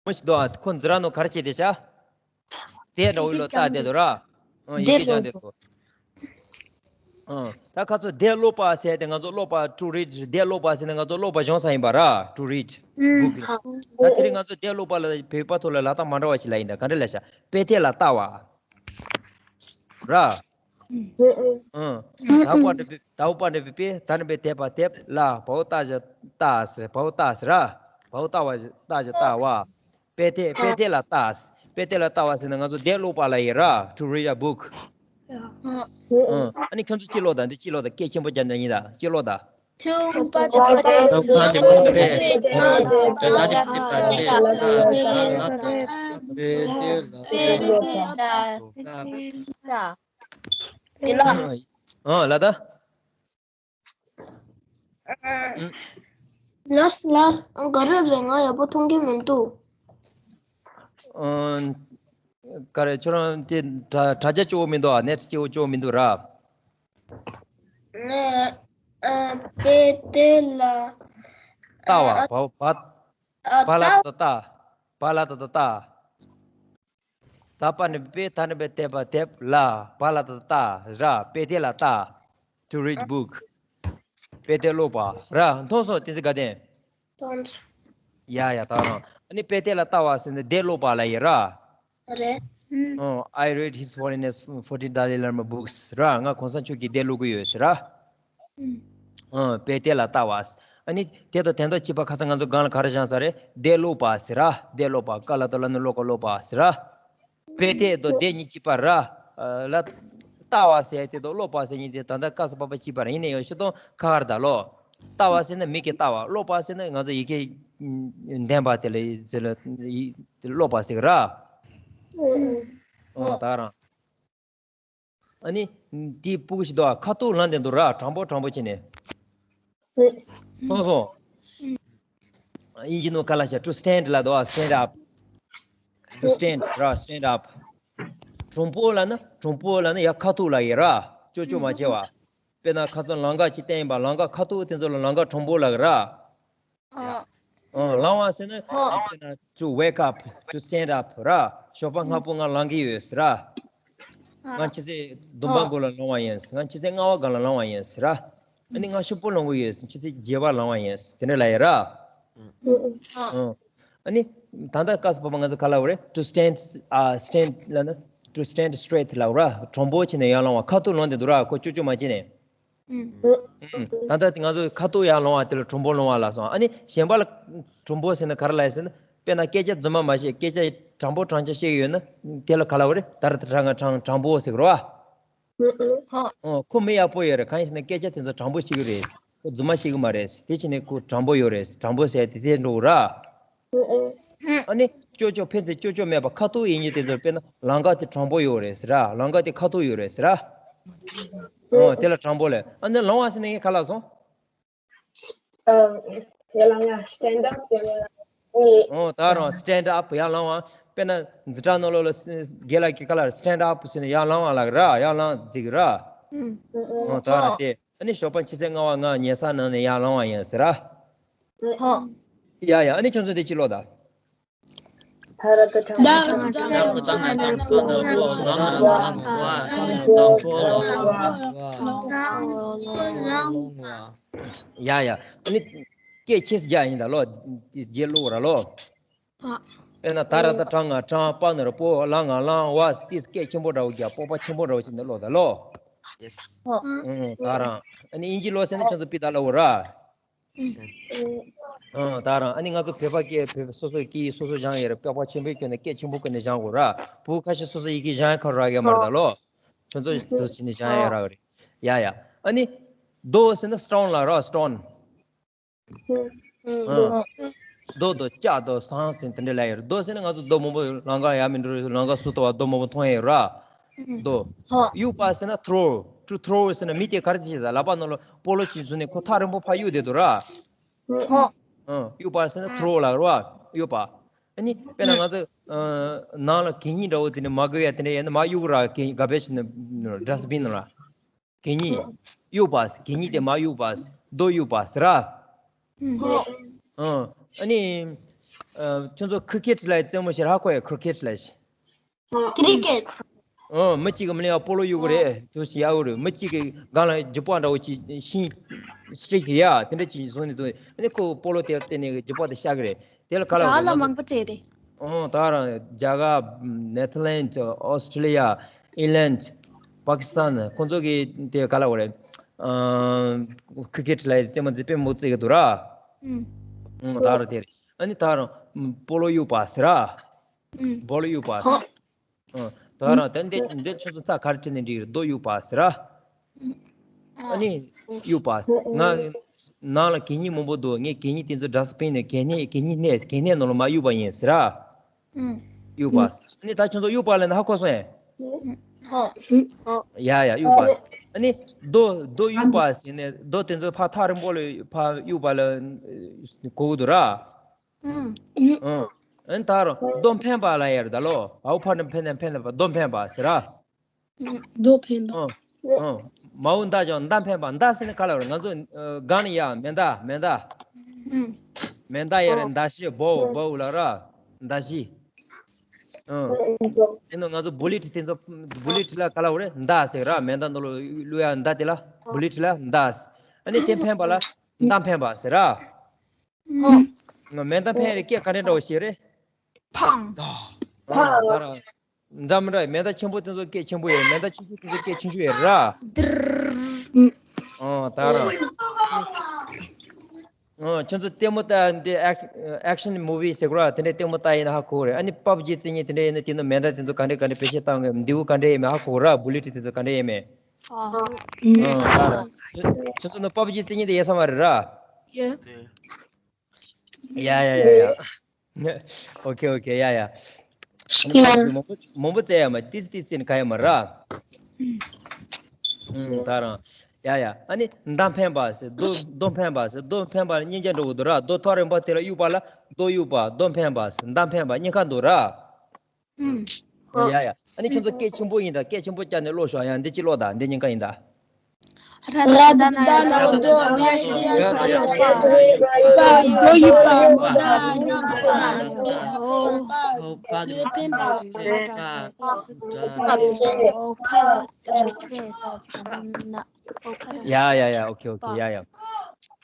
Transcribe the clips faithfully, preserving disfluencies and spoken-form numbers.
མོ་ཞིག་འདུག་ཨ། ཁོ་འཛི་ར་ནོ་ག་རེ་བྱེད་དེ་ཤ། དེ་འདྲ་བོ་ལོ་ལྟ་དེ་དུ་ར། ཨང་། ཡི་གེ་སྦྱང་དེ་དུ། ཨང་། ད་ཁ་ཚོ་དེ་ཀློག་པ་ཟེར་དེ་ང་ཚོ་ཀློག་པ་to read དེ་ཀློག་པ་ཟེར་ནས་ང་ཚོ་ཀློག་པ་སྦྱོང་ས་ཡིན་པ་ར། to read book ལ། ད་དེ་རིང་ང་ཚོ་དེ་ཀློག་པ་ལ་བོད་པ་ཐོག་ལ་ལག་རྟགས་མ་འདྲ་བ་ཞིག་ལ་ཡིན་ད། ག་འདྲ་ལ་ཤ། དཔེ་དེབ་ལ་ལྟ་བ། ར། ཨང་། ད་པ་འདྲ་བི་ད་པ་འདྲ་བི་པི་ད་ནི་བི་དེ་པ་དེབ་ལ་བའོ་ལྟ་བཞག་ལྟ་ཟེར། བའོ་ལྟ་ཟེར་ར། བའོ་ལྟ་བ་ལྟ་བཞག་ལྟ་བ། དཔེ་དེབ་དཔེ་དེབ་ལ་ལྟ། དཔེ་དེབ་ལ་ལྟ་བ་ཟེར་ན་ང་ཚོ་དེབ་ཀློག་པ་ལ་ཡིན་ར། To read a book. ཨང་། ཨ་ནི་ཁྱོད་ཚོ་ཅི་ཀློག་ད། འདི་ཅི་ཀློག་ད། སྐད་ཆེན་པོ་རྒྱག་ན་ཡིན་ད། ཅི་ཀློག་ད། ཨང་། ལ་ད། ལགས་ལགས། ག་རེ་རེད། ང་ཡག་པོ་མཐོང་གི་མི་འདུག་ཨང་། ག་རེ། ཁྱོད་རང་དེ་དྲ་དྲ་རྒྱ་སྐྱོ་བོ་མི་འདུག་ཨ། ནེཊ་སྐྱོ་བོ་སྐྱོ་བོ་མི་འདུག་ར། ང་ཨ་དཔེ་དེབ་ལ་ལྟ་བ། ཨ་བ་བ་ཨ་བ་ལ་ལྟ་ད་ལྟ། བ་ལ་ལྟ་ད་ལྟ། ད་པ་ནི་པེ་ད་ནི་པེ་དེ་པ་དེབ་ལ། བ་ལ་ལྟ་ད་ལྟ་ར། དཔེ་དེབ་ལ་ལྟ། To read book. དཔེ་དེབ་ཀློག་པ་ར། མཐོང་སོང་། བསྟན་འཛིན་དགའ་ལྡན། མཐོང་སོང་། ཡ་ཡ། ད་རང་ཨ་ནི་དཔེ་དེབ་ལ་ལྟ་བ་ཟེར་ནས་དེབ་ཀློག་པ་ལ་ཡིན་ར། རེད། ཨང་། I read His Holiness fourteenth Dalai Lama books ར། ང་གོང་ས་མཆོག་གི་དེབ་ཀློག་གི་ཡོད་ཟེར་ར། ཨང་། དཔེ་དེབ་ལ་ལྟ་བ། ཨ་ནི་དེ་དང་དོན་དག་གཅིག་པ་ཁ་སང་ང་ཚོ་སྒང་ལ་ག་རེ་བཞག་ས་རེད། དེབ་ཀློག་པ་ཟེར་ར། དེབ་ཀློག་པ། ཀ་ལ་ཏོ་ལ་ནི་ཀློ་ཀ་ཀློག་པ་ཟེར་ར། དཔེ་དེབ་དང་དེབ་གཉིས་གཅིག་པ་ར། ལ་ལྟ་བ་ཟེར་དེ་དང་ཀློག་པ་ཟེར་གཉིས་དེ་ད་ལྟ་སྐབས་སུ་བབ་པ་གཅིག་པ་རེད། ཡིན་ན་ཡང་ཤི་སྟོང་ཁ་ཁར་ད་ལོ། ལྟ་བ་ཟེར་ན་མིག་གིས་ལྟ་བ། ཀློག་པ་ཟེར་ན་ང་ཚོ་ཡི་གེ་འདོན་པ་དེ་ལ་ཟེར་ལ་ཡི་ཀློག་པ་ཟེར་གི་ར། ཨོ་ད་རང་། ཨ་ནི་དེའི་ཕྲུ་གུ་ཞིག་འདུག་ཨ། ཁ་ཐུག་ལངས་བསྡད་འདུག་ར། དྲང་པོ་དྲང་པོ་བྱས་ནས། མཐོང་སོང་། དབྱིན་ཇི་ནང་ག་ལ་བྱ། to stand ལ་འདུག་ཨ། stand up. To stand ར། stand up. དྲང་པོ་ལ་ན། དྲང་པོ་ལ་ན་ཡ་ཁ་ཐུག་ལ་ཡི་ར། ཅོ་ཅོ་མ་བྱེད་པ། དཔེར་ན་ཁ་སང་ལམ་ཁ་ཅིག་བསྟན་ཡིན་པ། ལམ་ཁ་ཁ་ཐུག་དེ་ཚོ་ལ་ལམ་ཁ་དྲང་པོ་ལ་གི་ར། ཨ། ཨང་། ལངས་པ་ཟེར་ན་ཨ། དཔེར་ན་to wake up, to stand up ར། ཞོགས་པ་སྔ་པོ་ང་ལངས་ཀྱི་ཡོད་ཟེར་ར། ང་ཕྱི་ཚེས་བདུན་པ་འགོ་ལ་ལངས་པ་ཡིན། ང་ཕྱི་ཚེས་ལྔ་པ་སྒང་ལ་ལངས་པ་ཡིན་ཟེར་ར། ཨ་ནི་ང་ཕྱི་པོ་ལངས་ཀྱི་ཡོད། ཕྱི་ཚེས་བརྒྱད་པ་ལངས་པ་ཡིན། དེ་འདྲ་ལབ་ཡོད་ར། ཨང་། ཨ་ནི་ད་ལྟ་སྐབས་སུ་བབ་པ་ང་ཚོ་ག་ལབ་རེད། to stand, ཨ། stand ལབ་ན། to stand straight ལབ་ར། དྲང་པོ་བྱས་ནས་ཡར་ལངས་པ། ཁ་ཐུག་ལངས་བསྡད་འདུག་ར། ཁོ་ཅོ་ཅོ་མ་བྱས་ནས། ཨང་། ད་ལྟ་ང་ཚོ་ཁ་ཐུག་ཡར་ལངས་པ་དེ་ལ་དྲང་པོ་ལངས་པ་ལབ་སོང་། ཨ་ནི་གཞན་པ་ལ་དྲང་པོ་ཟེར་ན་ག་རེ་ལབ་ཡོད་ཟེར་ན། དཔེར་ན་སྐད་ཆ་རྫུན་མ་མ་བཤད། སྐད་ཆ་དྲང་པོ་དྲང་བཞག་བཤད་ཀྱི་ཡོད་ན་དེ་ལ་ག་ལབ་རེད། ད་ར་ད་དྲང་ང་དྲང་དྲང་པོ་ཟེར་གི་རེད་པ། ཨོ། ཁོ་མི་ཡག་པོ་ཡོད་རེད། གང་ཡིན་ཟེར་ན་སྐད་ཆ་དེ་ཚོ་དྲང་པོ་བཤད་ཀྱི་རེད། ཁོ་རྫུན་མ་བཤད་ཀྱི་མ་རེད། དེ་བྱས་ནས་ཁོ་དྲང་པོ་ཡོད་རེད། དྲང་པོ་ཟེར་དེ་དེ་འགྲོ་གི་ར། ཨ་ནི་ཅོ་ཅོ་ཕན་ཚུན་ཅོ་ཅོ་མེད་པ་ཁ་ཐུག་ཡིན་གྱི་དེ་ཚོ། དཔེར་ན་ལམ་ཁ་དེ་དྲང་པོ་ཡོད་རེད་ཟེར་ར། ལམ་ཁ་དེ་ཁ་ཐུག་ཡོད་རེད་ཟེར་ར། ཨོ། དེ་ལ་དྲང་པོ་ལབ། ཨ་ནི་ལངས་པ་ཟེར་ན་ངས་ག་ལབ་སོང་། ཨ། ཡ་ལ་ང་stand up ཡ་ལ། ཨོ། ད་རང་stand up ཡར་ལངས་པ། དཔེར་ན་འཛིན་གྲྭ་ནང་ལོགས་ལ་རྒན་ལགས་ཀྱིས་ག་ལབ་རེད། stand up ཟེར་ནས་ཡར་ལངས་པ་ལབ་ར། ཡར་ལངས་ཟེར་གི་ར། ཨོ། ད་རང་དེ། ཨ་ནི་ཞོགས་པ་ཕྱི་ཚེས་ལྔ་པ་ང་ཉལ་ས་ནང་ནས་ཡར་ལངས་པ་ཡིན་ཟེར་ར། ཡ་ཡ། ཨ་ནི་ཁྱོད་ཚོ་དེ་ཅི་ཀློག་ད། ཡ་ཡ། ཨ་ནི་སྐད་ཆེ་རྒྱག་ཡིན་ད་ལོ། རྗེས་ཀློག་ར་ལོ། ཨ། དཔེར་ན་ད་ར་ད་དྲང་ང་དྲང་། པ་ན་རོ་པོ། ལ་ང་ལང་། བ་སི་ཏི་སྐད་ཆེན་པོ་འདྲ་བོ་རྒྱག། སྤོབས་པ་ཆེན་པོ་འདྲ་བོ་བྱས་ནས་ཀློག་ད་ལོ། ཡེ་སི། ཨོ། ཨང་། ད་རང་ཨ་ནི་དབྱིན་ཇི་ཀློག་ཟེར་ན་ཁྱོད་ཚོ་པི་ད་ལ་འོ་ར། ཨང་། ད་རང་ཨ་ནི་ང་ཚོ་བོད་པ་སྐད་བོད་སོ་སོའི་སྐད་ཡིག་སོ་སོ་སྦྱང་ཡོད་རེད། སྤོབས་པ་ཆེན་པོའི་སྒོ་ནས་སྐད་ཆེན་པོ་བཀོལ་ནས་སྦྱང་དགོས་ར། བུ་ཁ་ཤས་སོ་སོ་ཡི་གེ་སྦྱང་ཡ་ཁ་རག་ཡོད་མ་རེད་ད་ལོ། ཁྱོད་ཚོ་འདུག་སེ་ནས་སྦྱང་ཡ་རག་རེད། ཡ་ཡ། ཨ་ནི་རྡོ་ཟེར་ན་སི་ཊོན་ལབ་ར། སི་ཊོན། ཨང་། རྡོ་དང་ལྕགས་དང་ཟངས་ཟེར་དེ་འདྲ་ལབ་ཡོད་རེད། རྡོ་ཟེར་ན་ང་ཚོ་རྡོ་མང་པོ་ལམ་ཁ་ཡར་མར་འགྲོ་རེད། ལམ་ཁ་ཟུར་དུ་བ་རྡོ་མང་པོ་མཐོང་ཡ་ཡོད་ར། རྡོ། གཡུག་པ་ཟེར་ན་ཐྲོ། ཐྲོ། ཐྲོ་ཟེར་ན་མི་དེ་ག་རེ་བྱེད་ད། ལག་པ་ནང་ལ་སྤོ་ལོ་ཞིག་བཟུང་ནས་ཁོ་ཐག་རིང་པོ་ཕར་གཡུག་བསྡད་འདུག་ར། ཨང་། གཡུག་པ་ཟེར་ན་ཐྲོ་ལབ་ར་བ། གཡུག་པ། ཨ་ནི་དཔེར་ན་ང་ཚོ་ནང་ལ་གད་སྙིགས་འདྲ་བོ་དེ་ནས་མར་དགོས་ཡ་དེ་འདྲ་ཡིན་ན་མར་གཡུག་ར། གད་སྙིགས་ག་བེ་ཞིག་ནས་ཌ་སི་བིན་ལ། གད་སྙིགས་གཡུག་པ། གད་སྙིགས་དེ་མར་གཡུག་པ། རྡོ་གཡུག་པ་ཟེར་ར། ཨང་། ཨ་ནི་ ཁྱོད་ཚོ་ཁི་ཀེ་ཊི་ལ་རྩེད་མོ་ཤེས་ར། ཧ་གོ་ཡ། ཁི་ཀེ་ཊི་ལ་ཤེས། ཁི་རི་ཀེ་ཊི། ཨོ། མི་གཅིག་གི་མི་ལ་ཡ་སྤོ་ལོ་གཡུག་གི་རེད། དུ་ཞིག་ཡག་གི་རེད། མི་གཅིག་གི་སྒང་ལ་རྒྱུག་པ་འདྲ་བོ་ཅིག་ཤིང་སི་ཊིག་ཡ་དེ་འདྲ་ཅིག་བཟུང་ནས་འདུག་ཨ་ནི་ཁོ་སྤོ་ལོ་དེ་བརྟེན་ནས་རྒྱུག་པ་དེ་ཤར་གི་རེད། དེ་ལ་ག་ལ་རྒྱ་གར་ལ་མང་པོ་བཙལ་རེད། ཨོ། ད་རང་རྒྱ་གར། ནེ་ཐར་ལེན་ཌི། ཨོ་སི་ཊྲེ་ལི་ཡ། ཨིན་ལན་ཌི། པ་ཀི་སི་ཐན། ཁོང་ཚོ་གི་དེ་ག་ལ་བ་རེད། ཨ། ཁི་ཀེ་ཊི་ལ་རྩེད་མོ་དེ་དཔེ་མོ་རྩེ་གི་འདུག་ར། ཨུམ། ཨོ། ད་རང་དེ་རེད། ཨ་ནི་ད་རང་སྤོ་ལོ་གཡུག་པ་ཟེར་ར། ཨུམ། སྤོ་ལོ་གཡུག་པ། ཨོ། ད་རང་དེ་འདི་འདི་ཁྱོད་ཚོ་ཚ་ག་རེ་བྲིས་ནས་འགྲིག་རེད། རྡོ་གཡུག་པ་ཟེར་ར། ཨ་ནི་གཡུག་པ། ང་ནང་ལ་གད་སྙིགས་མང་པོ་འདུག་ངས་གད་སྙིགས་དེ་ཚོ་ཌ་སི་ཊི་བིན་ནས་གད་སྙིགས་གད་སྙིགས་སྣེ་གད་སྣེ་ནང་ལ་མར་གཡུག་པ་ཡིན་ཟེར་ར། གཡུག་པ། ཨ་ནི་ད་ཁྱོད་ཚོ་གཡུག་པ་ལབ་ན་ཧ་གོ་སོང་ངས། ཡ་ཡ། གཡུག་པ། ཨ་ནི་རྡོ་རྡོ་གཡུག་པ་ཟེར་ནས་རྡོ་དེ་ཚོ་ཕར་ཐག་རིང་པོ་ལ་ཕར་གཡུག་པ་ལ་གོ་གི་འདུག་ར། ཨང་། ཨ་ནི་ད་རང་རྡོ་འཕེན་པ་ལབ་ཡ་རེད་ད་ལོ། འའོ་ཕར་འཕེན་ན་འཕེན་ན་རྡོ་འཕེན་པ་ཟེར་ར། རྡོ་འཕེན་པ། ཨང་། ཨང་། མའོ་མདའ་བཞག་མདའ་འཕེན་པ། མདའ་ཟེར་ན་ག་ལ་བ་རེད། ང་ཚོ་ཨ་སྒང་ནས་ཡ་མེ་མདའ་མེ་མདའ། མེ་མདའ་ཡ་རེད། མདའ་གཞི། བོའུ་བོའུ་ལབ་ར། མདའ་གཞི། ཨང་། དེ་ནང་ང་ཚོ་བུ་ལེ་ཊི་དེ་ཚོ་བུ་ལེ་ཊི་ལ་ག་ལ་བ་རེད། མདའ་ཟེར་ར། མེ་མདའ་ནང་ལ་བླུག་ཡ་མདའ་དེ་ལ་བུ་ལེ་ཊི་ལ་མདའ་ཟེར། ཨ་ནི་དེ་འཕེན་པ་ལ་མདའ་འཕེན་པ་ཟེར་ར། ཨོ། ང་མེ་མདའ་འཕེན་རེ་སྐད་ག་འདྲ་འདྲ་བོ་ཞིག་རེད། ཕང་། ཨོ། ད་ར། འདྲ་མི་འདྲ། མེ་མདའ་ཆེན་པོ་དེ་ཚོ་སྐད་ཆེན་པོ་ཡོད། མེ་མདའ་ཆུང་ཆུང་དེ་ཚོ་སྐད་ཆུང་ཆུང་ཡོད་ར། ཨོ། ད་ར། ཨོ། ཁྱོད་ཚོ་ལྟད་མོ་ལྟ་འདི་ཨེག་ཨེག་ཤན་མུ་ཝི་ཟེར་གོ་ར། དེ་འདྲའི་ལྟད་མོ་ལྟ་ཡིན་ན་ཧ་གོ་གི་རེད། ཨ་ནི་པབ་ཇི་རྩེ་མཁན་དེ་འདྲ་ཡིན་ན་དེ་ནང་མེ་མདའ་དེ་ཚོ་ག་འདྲ་ག་འདྲ་བེད་སྤྱོད་བཏང་གི། མདེའུ་ག་འདྲ་ཡིན་མེད་ཧ་གོ་གི་ར། བུ་ལེ་ཊི་དེ་ཚོ་ག་འདྲ་ཡིན་མེད། ཨོ། ཨོ། ད་ར། ཁྱོད་ཚོ་ནང་པབ་ཇི་རྩེ་མཁན་དེ་ཡོད་ས་མ་རེད་ར། ཡོད། ཡ་ཡ་ཡ་ཡ། ཨོ་ཁེ་ཨོ་ཁེ། ཡ་ཡ། ཤི་ཀི་ཡ། མང་པོ་མང་པོ་རྩེ་ཡ་མ། ཏིས་ཏིས་རྩེ་ན་ག་ཡ་མ་ར། ཨུམ། ད་རང་། ཡ་ཡ། ཨ་ནི་མདའ་འཕེན་པ་ཟེར། རྡོ་རྡོ་འཕེན་པ་ཟེར། རྡོ་འཕེན་པ་ལ་གཉིས་ཀ་འགྲོ་གི་འདུག་ར། རྡོ་ཐག་རིང་པོ་དེ་ལ་གཡུག་པ་ལ་རྡོ་གཡུག་པ། རྡོ་འཕེན་པ་ཟེར། མདའ་འཕེན་པ་གཉིས་ཀ་འདུག་ར། ཨུམ། ཡ་ཡ། ཨ་ནི་ཁྱོད་ཚོ་སྐད་ཆེན་པོ་ཡིན་ད། སྐད་ཆེན་པོ་བརྒྱབ་ནས་ཀློག་ཤོག་ཡ། འདི་གཅིག་ཀློག་ད། འདི་གཉིས་ཀ་ཡིན་ད། ར་ད་ད་ན་རྡོ་ན་ཤི་ཡ་ཁ་ཡོ་པ། པ་རྡོ་ཡི་པ། ཡ་ཡ་ཡ། ཨོ་ཁེ། ཡ་ཡ། ཨོ་ཁེ་ཨོ་ཁེ། ཡ་ཡ།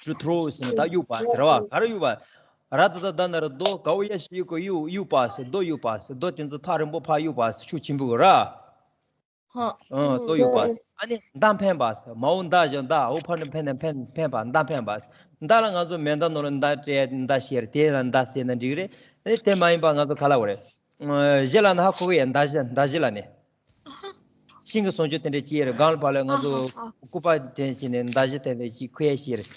ཁྱོད་ཚོ་ཟེར་ན་ད་གཡུག་པ་ཟེར་བ། ག་རེ་གཡུག་པ། ར་ད་ད་ད་ན་རྡོ། ག་འོ་ཡ་ཤི་ཡུ་གུ་གཡུག་གཡུག་པ་ཟེར། རྡོ་གཡུག་པ་ཟེར། རྡོ་དེ་ཚོ་ཐག་རིང་པོ་ཕར་གཡུག་པ་ཟེར། ཤུགས་ཆེན་པོ་གི་ར། ཧོ། ཨང་། རྡོ་གཡུག་པ། ཨ་ནི་མདའ་འཕེན་པ། མའོ་མདའ་བཞག་མདའ། འའོ་ཕར་འཕེན་ན་འཕེན་འཕེན་པ། མདའ་འཕེན་པ། མདའ་ལ་ང་ཚོ་མེ་མདའ་ནང་ལ་མདའ་སྤྲད་མདའ་བཤེར། དེ་ལ་མདའ་ཟེར་ན་འགྲིག་རེད། ཨ་ནི་དེ་མ་ཡིན་པ་ང་ཚོ་ག་ལ་བ་རེད། གཞི་ལ་ན་ཧ་གོ་གི་ཡ། མདའ་གཞི། མདའ་གཞི་ལ་ནི། ཤིང་གི་བཟོ་བཅོས་དེ་འདྲ་ཅིག་ཡོད་རེད། སྒང་ལ་ཕར་ལ་ང་ཚོ་སྐུད་པ་དེ་ཅིག་ནས་མདའ་གཞི་དེ་འདྲ་ཅིག་ཁུ་ཡ་ཞིག་རེད།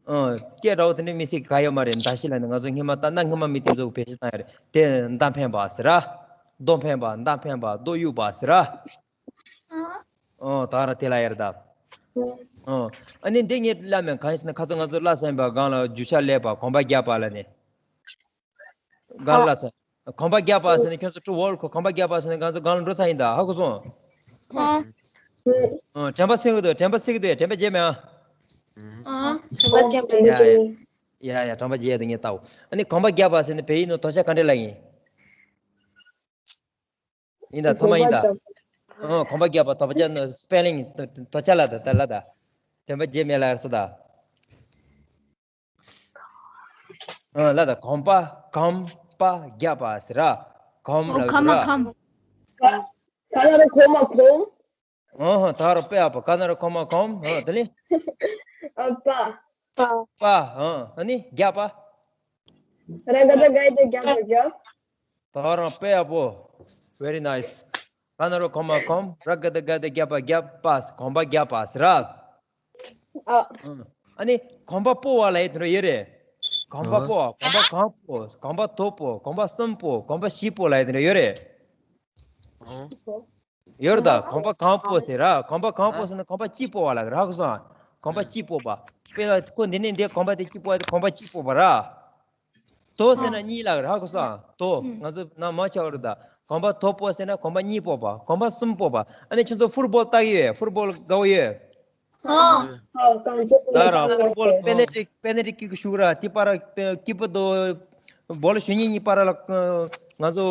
ཨང་། སྐད་འདྲ་བོ་དེ་འདྲ་མི་སྲིད་ག་ཡོད་མ་རེད། མདའ་གཞི་ལ་ནི་ང་ཚོ་སྔོན་མ་ད་གནའ་སྔོན་མ་མི་དེ་ཚོ་བེད་སྤྱོད་བཏང་ཡ་རེད། དེ་མདའ་འཕེན་པ་ཟེར་ར། རྡོ་འཕེན་པ། མདའ་འཕེན་པ། རྡོ་གཡུག་པ་ཟེར་ར། ཨང་། ད་ར་དེ་ལ་ཡ་རེད་ད། ཨང་། ཨ་ནི་འདི་ངས་ལབ་མེད། གང་ཡིན་ཟེར་ན་ཁ་སང་ང་ཚོ་བླ་སེམས་པ་སྒང་ལ་རྒྱུ་ཆ་ལས་པ། གོམ་པ་རྒྱག་པ་ལ་ནི། སྒང་ལ་ཚ། གོམ་པ་རྒྱག་པ་ཟེར་ནས་ཁྱོད་ཚོ་ཀྲུ་ཝོལ་ཁོ་གོམ་པ་རྒྱག་པ་ཟེར་ནས་ང་ཚོ་སྒང་ལ་འགྲོ་ཚར་ཡིན་ད། ཧ་གོ་སོང་། ཨ། ཨ། དྲན་པ་སེང་གི་འདུག་དྲན་པ་སེང་གི་འདུག་དྲན་པ་བརྗེད་མེད་ཨ། ཨ། གོམ་པ་རྒྱག་པ། ཡ་ཡ། ཡ་ཡ། དྲན་པ་བརྗེད་ཡ་དེ་ངས་ལྟའོ། ཨ་ནི་གོམ་པ་རྒྱག་པ་ཟེར་ནས་བོད་ཡིག་ནང་དོར་བྱ་ག་འདྲ་ལབ་ཡིན། ཡིན་ད། ཚང་མ་ཡིན་ད། ཨ། གོམ་པ་རྒྱག་པ། དོར་བྱ་ནི་སི་པེ་ལིང་དོར་བྱ་ལ་ད་ད་ལ་ད། དྲན་པ་བརྗེད་མེད་ལ་ཡར་སོ་ད། ཨ། ལ་ད། གོམ་པ། གོམ་པ་རྒྱག་པ་ཟེར་ར། གོམ་ལ་གོམ་ར། གོམ། ག་ན་རོ་གོ་མ་གོམ། ཨ་ཧ། ད་རོ་པེ་ཨ་པ། ག་ན་རོ་གོ་མ་གོམ། ཨ། དེ་ནི། ཨ། པ། པ། པ། ཨ། ཨ་ནི་རྒྱག་པ། ར་ག་ད་ག་ཡ་ད་རྒྱག་པ་རྒྱབ། ད་རོ་པེ་ཨ་པོ། Very nice། ག་ན་རོ་གོ་མ་གོམ། ར་ག་ད་ག་ཡ་ད་རྒྱག་པ་རྒྱབ། པ། གོམ་པ་རྒྱག་པ་ཟེར་ར། ཨ། ཨ་ནི་གོམ་པ་སྤོ་བ་ལབ་ཡ་དེ་འདྲ་ཡོད་རེད། གོམ་པ་སྤོ་བ། གོམ་པ་གང་སྤོ། གོམ་པ་དོ་སྤོ། གོམ་པ་གསུམ་སྤོ། གོམ་པ་བཞི་སྤོ་ལབ་ཡ་དེ་འདྲ་ཡོད་རེད། ཡོད་རེད་ད། གོམ་པ་གང་སྤོ་ཟེར་ར། གོམ་པ་གང་སྤོ་ཟེར་ན་གོམ་པ་གཅིག་སྤོ་བ་ལབ་ར་གོ་སོང་། གོམ་པ་གཅིག་སྤོ་བ། དཔེར་ན་ཁོ་འདི་ནས་འདི་གོམ་པ་དེ་གཅིག་སྤོ་བ་དེ་གོམ་པ་གཅིག་སྤོ་བ་ར། དོ་ཟེར་ན་གཉིས་ལབ་ར་གོ་སོང་། དོ། ང་ཚོ་ནང་མང་ཆེ་བ་རེད་ད། གོམ་པ་དོ་སྤོ་ཟེར་ན་གོམ་པ་གཉིས་སྤོ་བ། གོམ་པ་གསུམ་སྤོ་བ། ཨ་ནི་ཁྱོད་ཚོ་ཕུར་བོལ་ལྟ་གི་ཡོད། ཕུར་བོལ་དགའ་བོ་ཡོད། ཨོ། ད་རང་ཕུར་བོལ་པེ་ནལ་ཊི་པེ་ནལ་ཊི་ཀིག་ཞུགས་ར། དེ་པར་ཀི་པར་དོ་ བོ་ལ་ཞུ་གཉིས་གཉིས་བར་ལ་ང་ཚོ་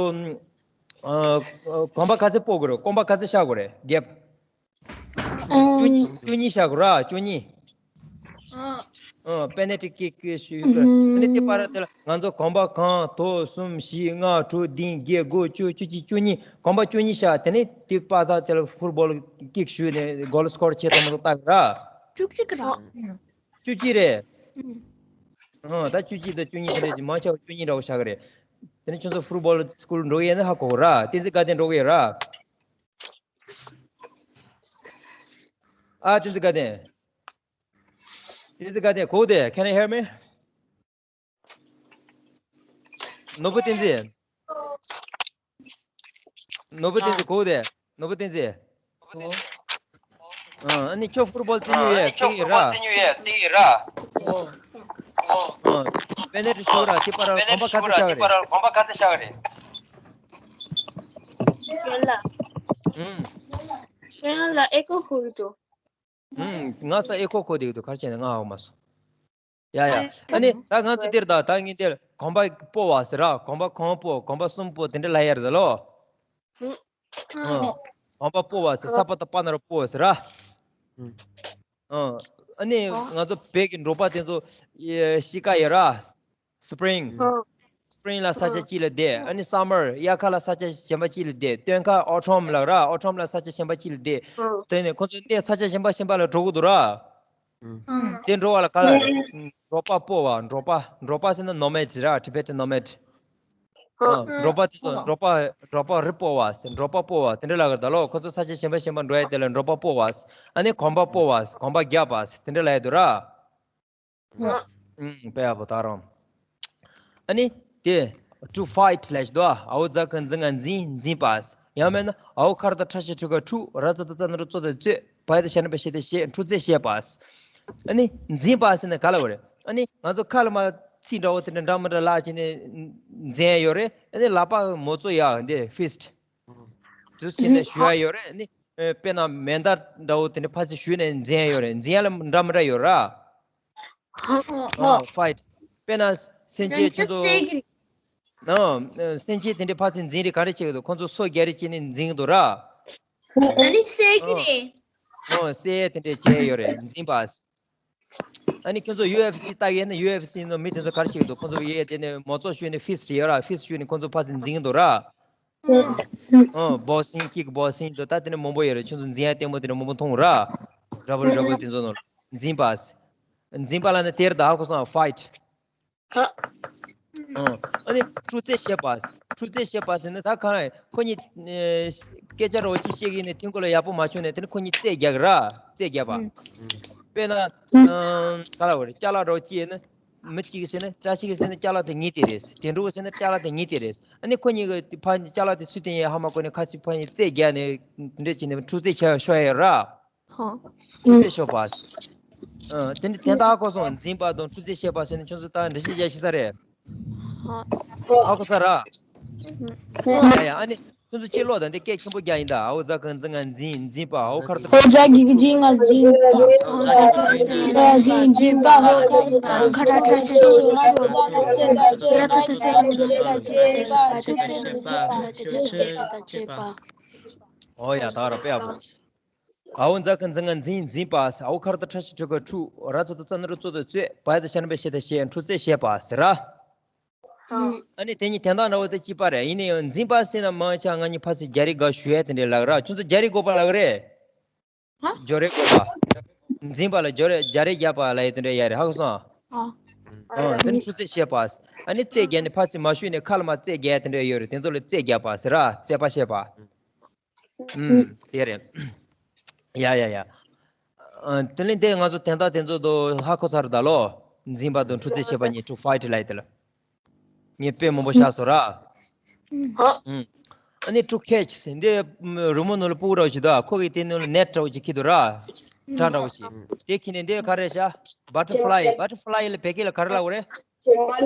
གོམ་པ་ག་ཚད་སྤོ་དགོས་རེད། གོམ་པ་ག་ཚད་བཞག་དགོས་རེད། གེབ་བཅུ་གཉིས། བཅུ་གཉིས་བཞག་དགོས་ར། བཅུ་གཉིས། ཨ། པེ་ནལ་ཊི་ཀིག་ཞུ་དགོས། ཨ་ནི་དེ་བར་དེ་ལ་ང་ཚོ་གོམ་པ་གང་། དོ། གསུམ། བཞི། ལྔ། དྲུག། བདུན། བརྒྱད། དགུ། བཅུ། བཅུ་གཅིག། བཅུ་གཉིས། གོམ་པ་བཅུ་གཉིས་བཞག་དེ་ནས་དེ་བར་ད་དེ་ལ་ཕུཊ་བོལ་ཀིག་ཞུས་ནས་གོལ་སྐོར་བྱེད་ཐུབ་མ་ཐུབ་བལྟ་གི་ར། བཅུ་གཅིག་ར། བཅུ་གཅིག་རེད། ཨ། ད་བཅུ་གཅིག་དང་བཅུ་གཉིས་དེ་འདྲ་ཅིག་མང་ཆེ་བ་བཅུ་གཉིས་འདྲ་བོ་བཞག་གི་རེད། དེ་ནས་ཁྱོད་ཚོ་ཕུཊ་བོལ་སྐུལ་འགྲོ་གི་ཡིན་ན་ཧ་གོ་གི་ར། བསྟན་འཛིན་དགའ་ལྡན་འགྲོ་གི་ཡོད་ར། ཨ། བསྟན་འཛིན་དགའ་ལྡན། བསྟན་འཛིན་དགའ་ལྡན་གོ་དེ། Can you hear me? ནོར་བུ་བསྟན་འཛིན། ནོར་བུ་བསྟན་འཛིན་གོ་དེ། ནོར་བུ་བསྟན་འཛིན། ཨ་ནི་ཁྱོད་ཕུཊ་བོལ་རྩེད་ཉོ་ཡས་ཏིག་ཡིན་ར། ཨ། པེ་ནལ་ཊི་ཞུ་ར། དེ་བར་གོམ་པ་ག་ཚད་བཞག་རེད། གོམ་པ་ག་ཚད་བཞག་རེད། ཡན་ལ། ཨུམ། ཡན་ལ་ཨེ་ཀོ་ཧུར་དུ། ཨུམ། ང་ས་ཨེ་ཀོ་གོ་དེ་གི་དུ་གར་བྱས་ནས་ང་ཧ་གོ་མ་སོང་། ཡ་ཡ། ཨ་ནི་ད་ང་ཚོ་འདིར་ད་ད་ངས་འདིར་གོམ་པ་སྤོ་བ་ཟེར་ར། གོམ་པ་གང་སྤོ། གོམ་པ་གསུམ་སྤོ། དེ་འདྲ་ལབ་ཡ་རེད་ད་ལོ། ཨ། གོམ་པ་སྤོ་བ་ཟེར། ས་པ་ད་པ་ན་རོ་སྤོ་ཟེར་ར། ཨ། ཨ་ནི་ང་ཚོ་བོད་ཀྱི་འབྲོག་པ་དེ་ཚོ་ཡ་ཤི་ཀ་ཡོད་ར། སི་པི་རིང་། སི་པི་རིང་ལ་ས་ཆ་གཅིག་ལ་བསྡད། ཨ་ནི་སམ་མར། དབྱར་ཁ་ལ་ས་ཆ་གཞན་པ་གཅིག་ལ་བསྡད། སྟོན་ཁ་ཨོ་ཊམ་ལབ་ར། ཨོ་ཊམ་ལ་ས་ཆ་གཞན་པ་གཅིག་ལ་བསྡད། དེ་ནས་ཁོ་ཚོ་གནས་ས་ཆ་གཞན་པ་གཞན་པ་ལ་འགྲོ་གི་འདུག་ར། དེ་འགྲོ་བ་ལ་ག་ལ་རེད། འབྲོག་པ་སྤོ་བ། འབྲོག་པ། འབྲོག་པ་ཟེར་ན་ནོ་མེཌ་ར། ཊི་བེ་ཊན་ནོ་མེཌ། ཨ། འབྲོག་པ་དེ་ཚོ་འབྲོག་པ། འབྲོག་པ་རི་སྤོ་བ་ཟེར། འབྲོག་པ་སྤོ་བ་དེ་འདྲ་ལབ་གི་རེད་ད་ལོ། ཁོ་ཚོ་ས་ཆ་གཞན་པ་གཞན་པ་འགྲོ་ཡ་དེ་ལ་འབྲོག་པ་སྤོ་བ་ཟེར། ཨ་ནི་གོམ་པ་སྤོ་བ་ཟེར། གོམ་པ་རྒྱབ་པ་ཟེར། དེ་འདྲ་ལབ་ཡ་འདུག་ར། ཨ། ཨུམ། དཔེ་ཡག་པོ་ད་རང་། ཨ་ནི་དེ་to fight ལབ་ཞིག་འདུག་ཨ། འ་འོག་ཛ་ཀ་འཛི་ང་འཛིང་། འཛིང་པ། ཡང་མིན་ན་འ་འོག་ཁ་ར་བཏགས་ཁྲ་ཞབས་ཀྱུ་ཁ་འཁྲུག། ར་ཙ་བཏགས་རྩ་ན་རོ་རྩོ་དང་རྩོད། བ་ཡ་བཏགས་ཤ་ན་པ་བཤད་དེ་བཤད། འཁྲུག་རྩོད་བཤད་པ། ཨ་ནི་འཛིང་པ་ཟེར་ན་ག་ལབ་རེད། ཨ་ནི་ང་ཚོ་ཁ་ལ་མ་ཚིག་འདྲ་བོ་དེ་འདྲ་འདྲ་མི་འདྲ་ལབ་བྱས་ནས་འཛིང་ཡ་ཡོད་རེད། ཨ་ནི་ལག་པ་མོ་ཙོ་ཡ་འདི་ཕིསཊ། དུ་བྱས་ནས་ཞུ་ཡ་ཡོད་རེད། ཨ་ནི་དཔེར་ན་མེ་མདའ་འདྲ་བོ་དེ་འདྲ་ཕར་ཚུར་ཞུས་ནས་འཛིང་ཡ་ཡོད་རེད། འཛིང་ཡ་ལ་འདྲ་མི་འདྲ་ཡོད་ར། ཧ་ཧ་ཧ། ཨ། ཕའིཊ། དཔེར་ན་སེམས་ཅན་ཁྱེད་ཚོ། ཨ། སེམས་ཅན་དེ་འདྲའི་ཕར་ཚུར་འཛིང་རེས་ག་རེ་བྱེད་ཀྱི་འདུག་ཁོང་ཚོ་སོ་རྒྱག་རེས་བྱས་ནས་འཛིང་གི་འདུག་ར། ཨ་ནི་བསད་ཀྱི་རེད། ཨ། བསད་དེ་འདྲས་བྱས་ཡོད་རེད། འཛིང་པ། ཨ་ནི་ཁྱོད་ཚོ་ཡུ་ཨེཕ་སི་ལྟ་གི་ཡོད་ན་ཡུ་ཨེཕ་སི་ནང་མི་དེ་ཚོ་ག་རེ་བྱེད་ཀྱི་འདུག་ཁོང་ཚོ་ཡེ་དེ་ནས་མོ་ཙོ་ཞུས་ནས་ཕིསཊ་ཡོད་ར། ཕིསཊ་ཞུས་ནས་ཁོང་ཚོ་ཕར་ཚུར་འཛིང་གི་འདུག་ར། ཨ། བོག་སིང་། ཀིག་བོག་སིང་དང་ད་དེ་ནས་མང་པོ་ཡོད་རེད། ཁྱོད་ཚོ་འཛིང་ཡ་ལྟད་མོ་དེ་འདྲ་མང་པོ་མཐོང་ར། ར་བུལ་ར་བུལ་དེ་ཚོ་ནང་འཛིང་པ། འཛིང་པ་ལབ་ན་དེར་ད་ཧ་གོ་སོང་། ཕའིཊ། ཨ། ཨ་ནི་འཁྲུག་རྩོད་བཤད་པ། འཁྲུག་རྩོད་བཤད་པ་ཟེར་ན་ད་གང་ཁོ་གཉིས་སྐད་ཆ་འདྲ་བོ་ཅིག་བཤད་ཀྱི་ཡིན་ན་ཐེངས་གོ་ལ་ཡག་པོ་མ་བྱུང་ནས་དེ་ནི་ཁོ་གཉིས་རྩོད་རྒྱག་གི་ར། རྩོད་རྒྱག་པ། དཔེར་ན་ག་ལབ་དགོས་རེད། ཅ་ལག་འདྲ་བོ་ཅིག་ཡིན་ན། མི་གཅིག་གིས་ཟེར་ན་བཀྲ་ཤིས་ཀྱིས་ཟེར་ན་ཅ་ལག་དེ་ངའི་དེ་རེད། དོན་གྲུབ་ཀྱིས་ཟེར་ན་ཅ་ལག་དེ་ངའི་དེ་རེད། ཨ་ནི་ཁོ་གཉིས་ཀྱིས་ཕར་ཅ་ལག་དེ་སུས་སྟོན་ཡིན་ཧ་མ་གོ་ནས་ཁ་ཅིག་ཕར་གཉིས་རྩོད་རྒྱག་ནས་འདྲ་བྱས་ནས་འཁྲུག་རྩོད་བྱས་ཤོར་ཡ་ཡོད་ར། ཧ། འཁྲུག་རྩོད་ཤོར་པ། ཨ། དེ་འདྲ་དེ་འདྲ་ཧ་གོ་སོང་། འཛིང་པ་དང་འཁྲུག་རྩོད་བཤད་པ་ཟེར་ནས་ཁྱོད་ཚོ་ད་འགྲེལ་བཤད་རྒྱག་ཤེས་ས་རེད། ཧ། ཧ་གོ་ས་ར། ཡ་ཡ། ཨ་ནི་ཁྱོད་ཚོ་ཕྱི་ལོགས་དང་འདི་སྐད་ཆེན་པོ་རྒྱག་ཡིན་ད། འ་འོག་ཛ་ཀ་འཛི་ང་འཛིང་། འཛིང་པ། འ་འོག་ཁ་ར་བཏགས། འ་འོག་ཛ་གི་གུ་འཛི་ང་འཛིང་། འ་འོག་ཛ་གི་གུ་འཛི་ང་འཛིང་། འཛིང་པ། འ་འོག་ཁ་ར་བཏགས། ཁ་ར་ཁྲ་ཤ་ཤ་ཤ། ར་ཏ་བཏགས་རྟ་རྩ་ན་རོ་རྩོ་དང་རྩོད། པ་ཏ་བཏགས་པ། ཁྱོད་ཚོས་ད་བྱེད་པ། ཨོ་ཡ། ད་ར་དཔེ་ཡག་པོ། འ་འོག་ཛ་ཀ་འཛི་ང་འཛིང་། འཛིང་པ། འ་འོག་ཁ་ར་བཏགས་ཁྲ་ཞབས་ཀྱུ་ཁ་འཁྲུག། ར་ཙ་བཏགས་རྩ་ན་རོ་རྩོ་དང་རྩོད། བ་ཡ་བཏགས་ཤ་ན་པ་བཤད་དེ་བཤད། འཁྲུག་རྩོད་བཤད་པ་ཟེར་ར། ཨ་ནི་དེ་གཉིས་དོན་དག་འདྲ་བོ་དེ་གཅིག་པ་རེད། ཡིན་ན་ཡང་འཛིང་པ་ཟེར་ན་མང་ཆེ་ང་གཉིས་ཕར་ཚུར་རྒྱག་རེས་དགའ་ཞུ་ཡ་དེ་འདྲས་ལབ་ར། ཁྱོད་ཚོ་རྒྱག་རེས་དགོས་པ་ལབ་རེད། ཧ། སྦྱོར་རེས་དགོས་པ། འཛིང་པ་ལ་སྦྱོར་རེས་རྒྱག་རེས་རྒྱག་པ་ལབ་ཡ་དེ་འདྲས་ཡ་རེད། ཧ་གོ་སོང་། ཨ། ཨ། དེ་ནི་འཁྲུག་རྩོད་བཤད་པ། ཨ་ནི་རྩོད་རྒྱག་ནི་ཕར་ཚུར་མ་ཞུས་ནས་ཁ་ལ་མ་རྩོད་རྒྱག་ཡ་དེ་འདྲས་ཡོད་རེད། དེ་ཚོ་ལ་རྩོད་རྒྱག་པ་ཟེར་ར། རྩོད་པ་བཤད་པ། ཨུམ། དེ་རེད། ཡ་ཡ་ཡ། ཨ། དེ་ནས་དེ་ང་ཚོ་དོན་དག་དེ་ཚོ་དོ་ཧ་གོ་ཚར་ད་ལོ། འཛིང་པ་དང་འཁྲུག་རྩོད་བྱེད་པ་གཉིས། to fight ལབ་ཡ་དེ་ལ། ངས་དཔེ་མང་པོ་བཞག་སོང་ར། ཨུམ། ཨ་ནི་to catch ཟེར་འདི་རི་མོ་ནང་ལ་སྤུ་གུ་འདྲ་བོ་ཞིག་འདུག་ཁོ་གིས་དེ་ནང་ལ་ནེཊ་འདྲ་བོ་ཞིག་འཁྱེར་འདུག་ར། སྒྲ་འདྲ་བོ་ཞིག་དེ་འཁྱེར་ནས་འདི་ག་རེ་བྱ། butterfly། butterfly ལ་བོད་སྐད་ལ་ག་རེ་ལབ་དགོས་རེད།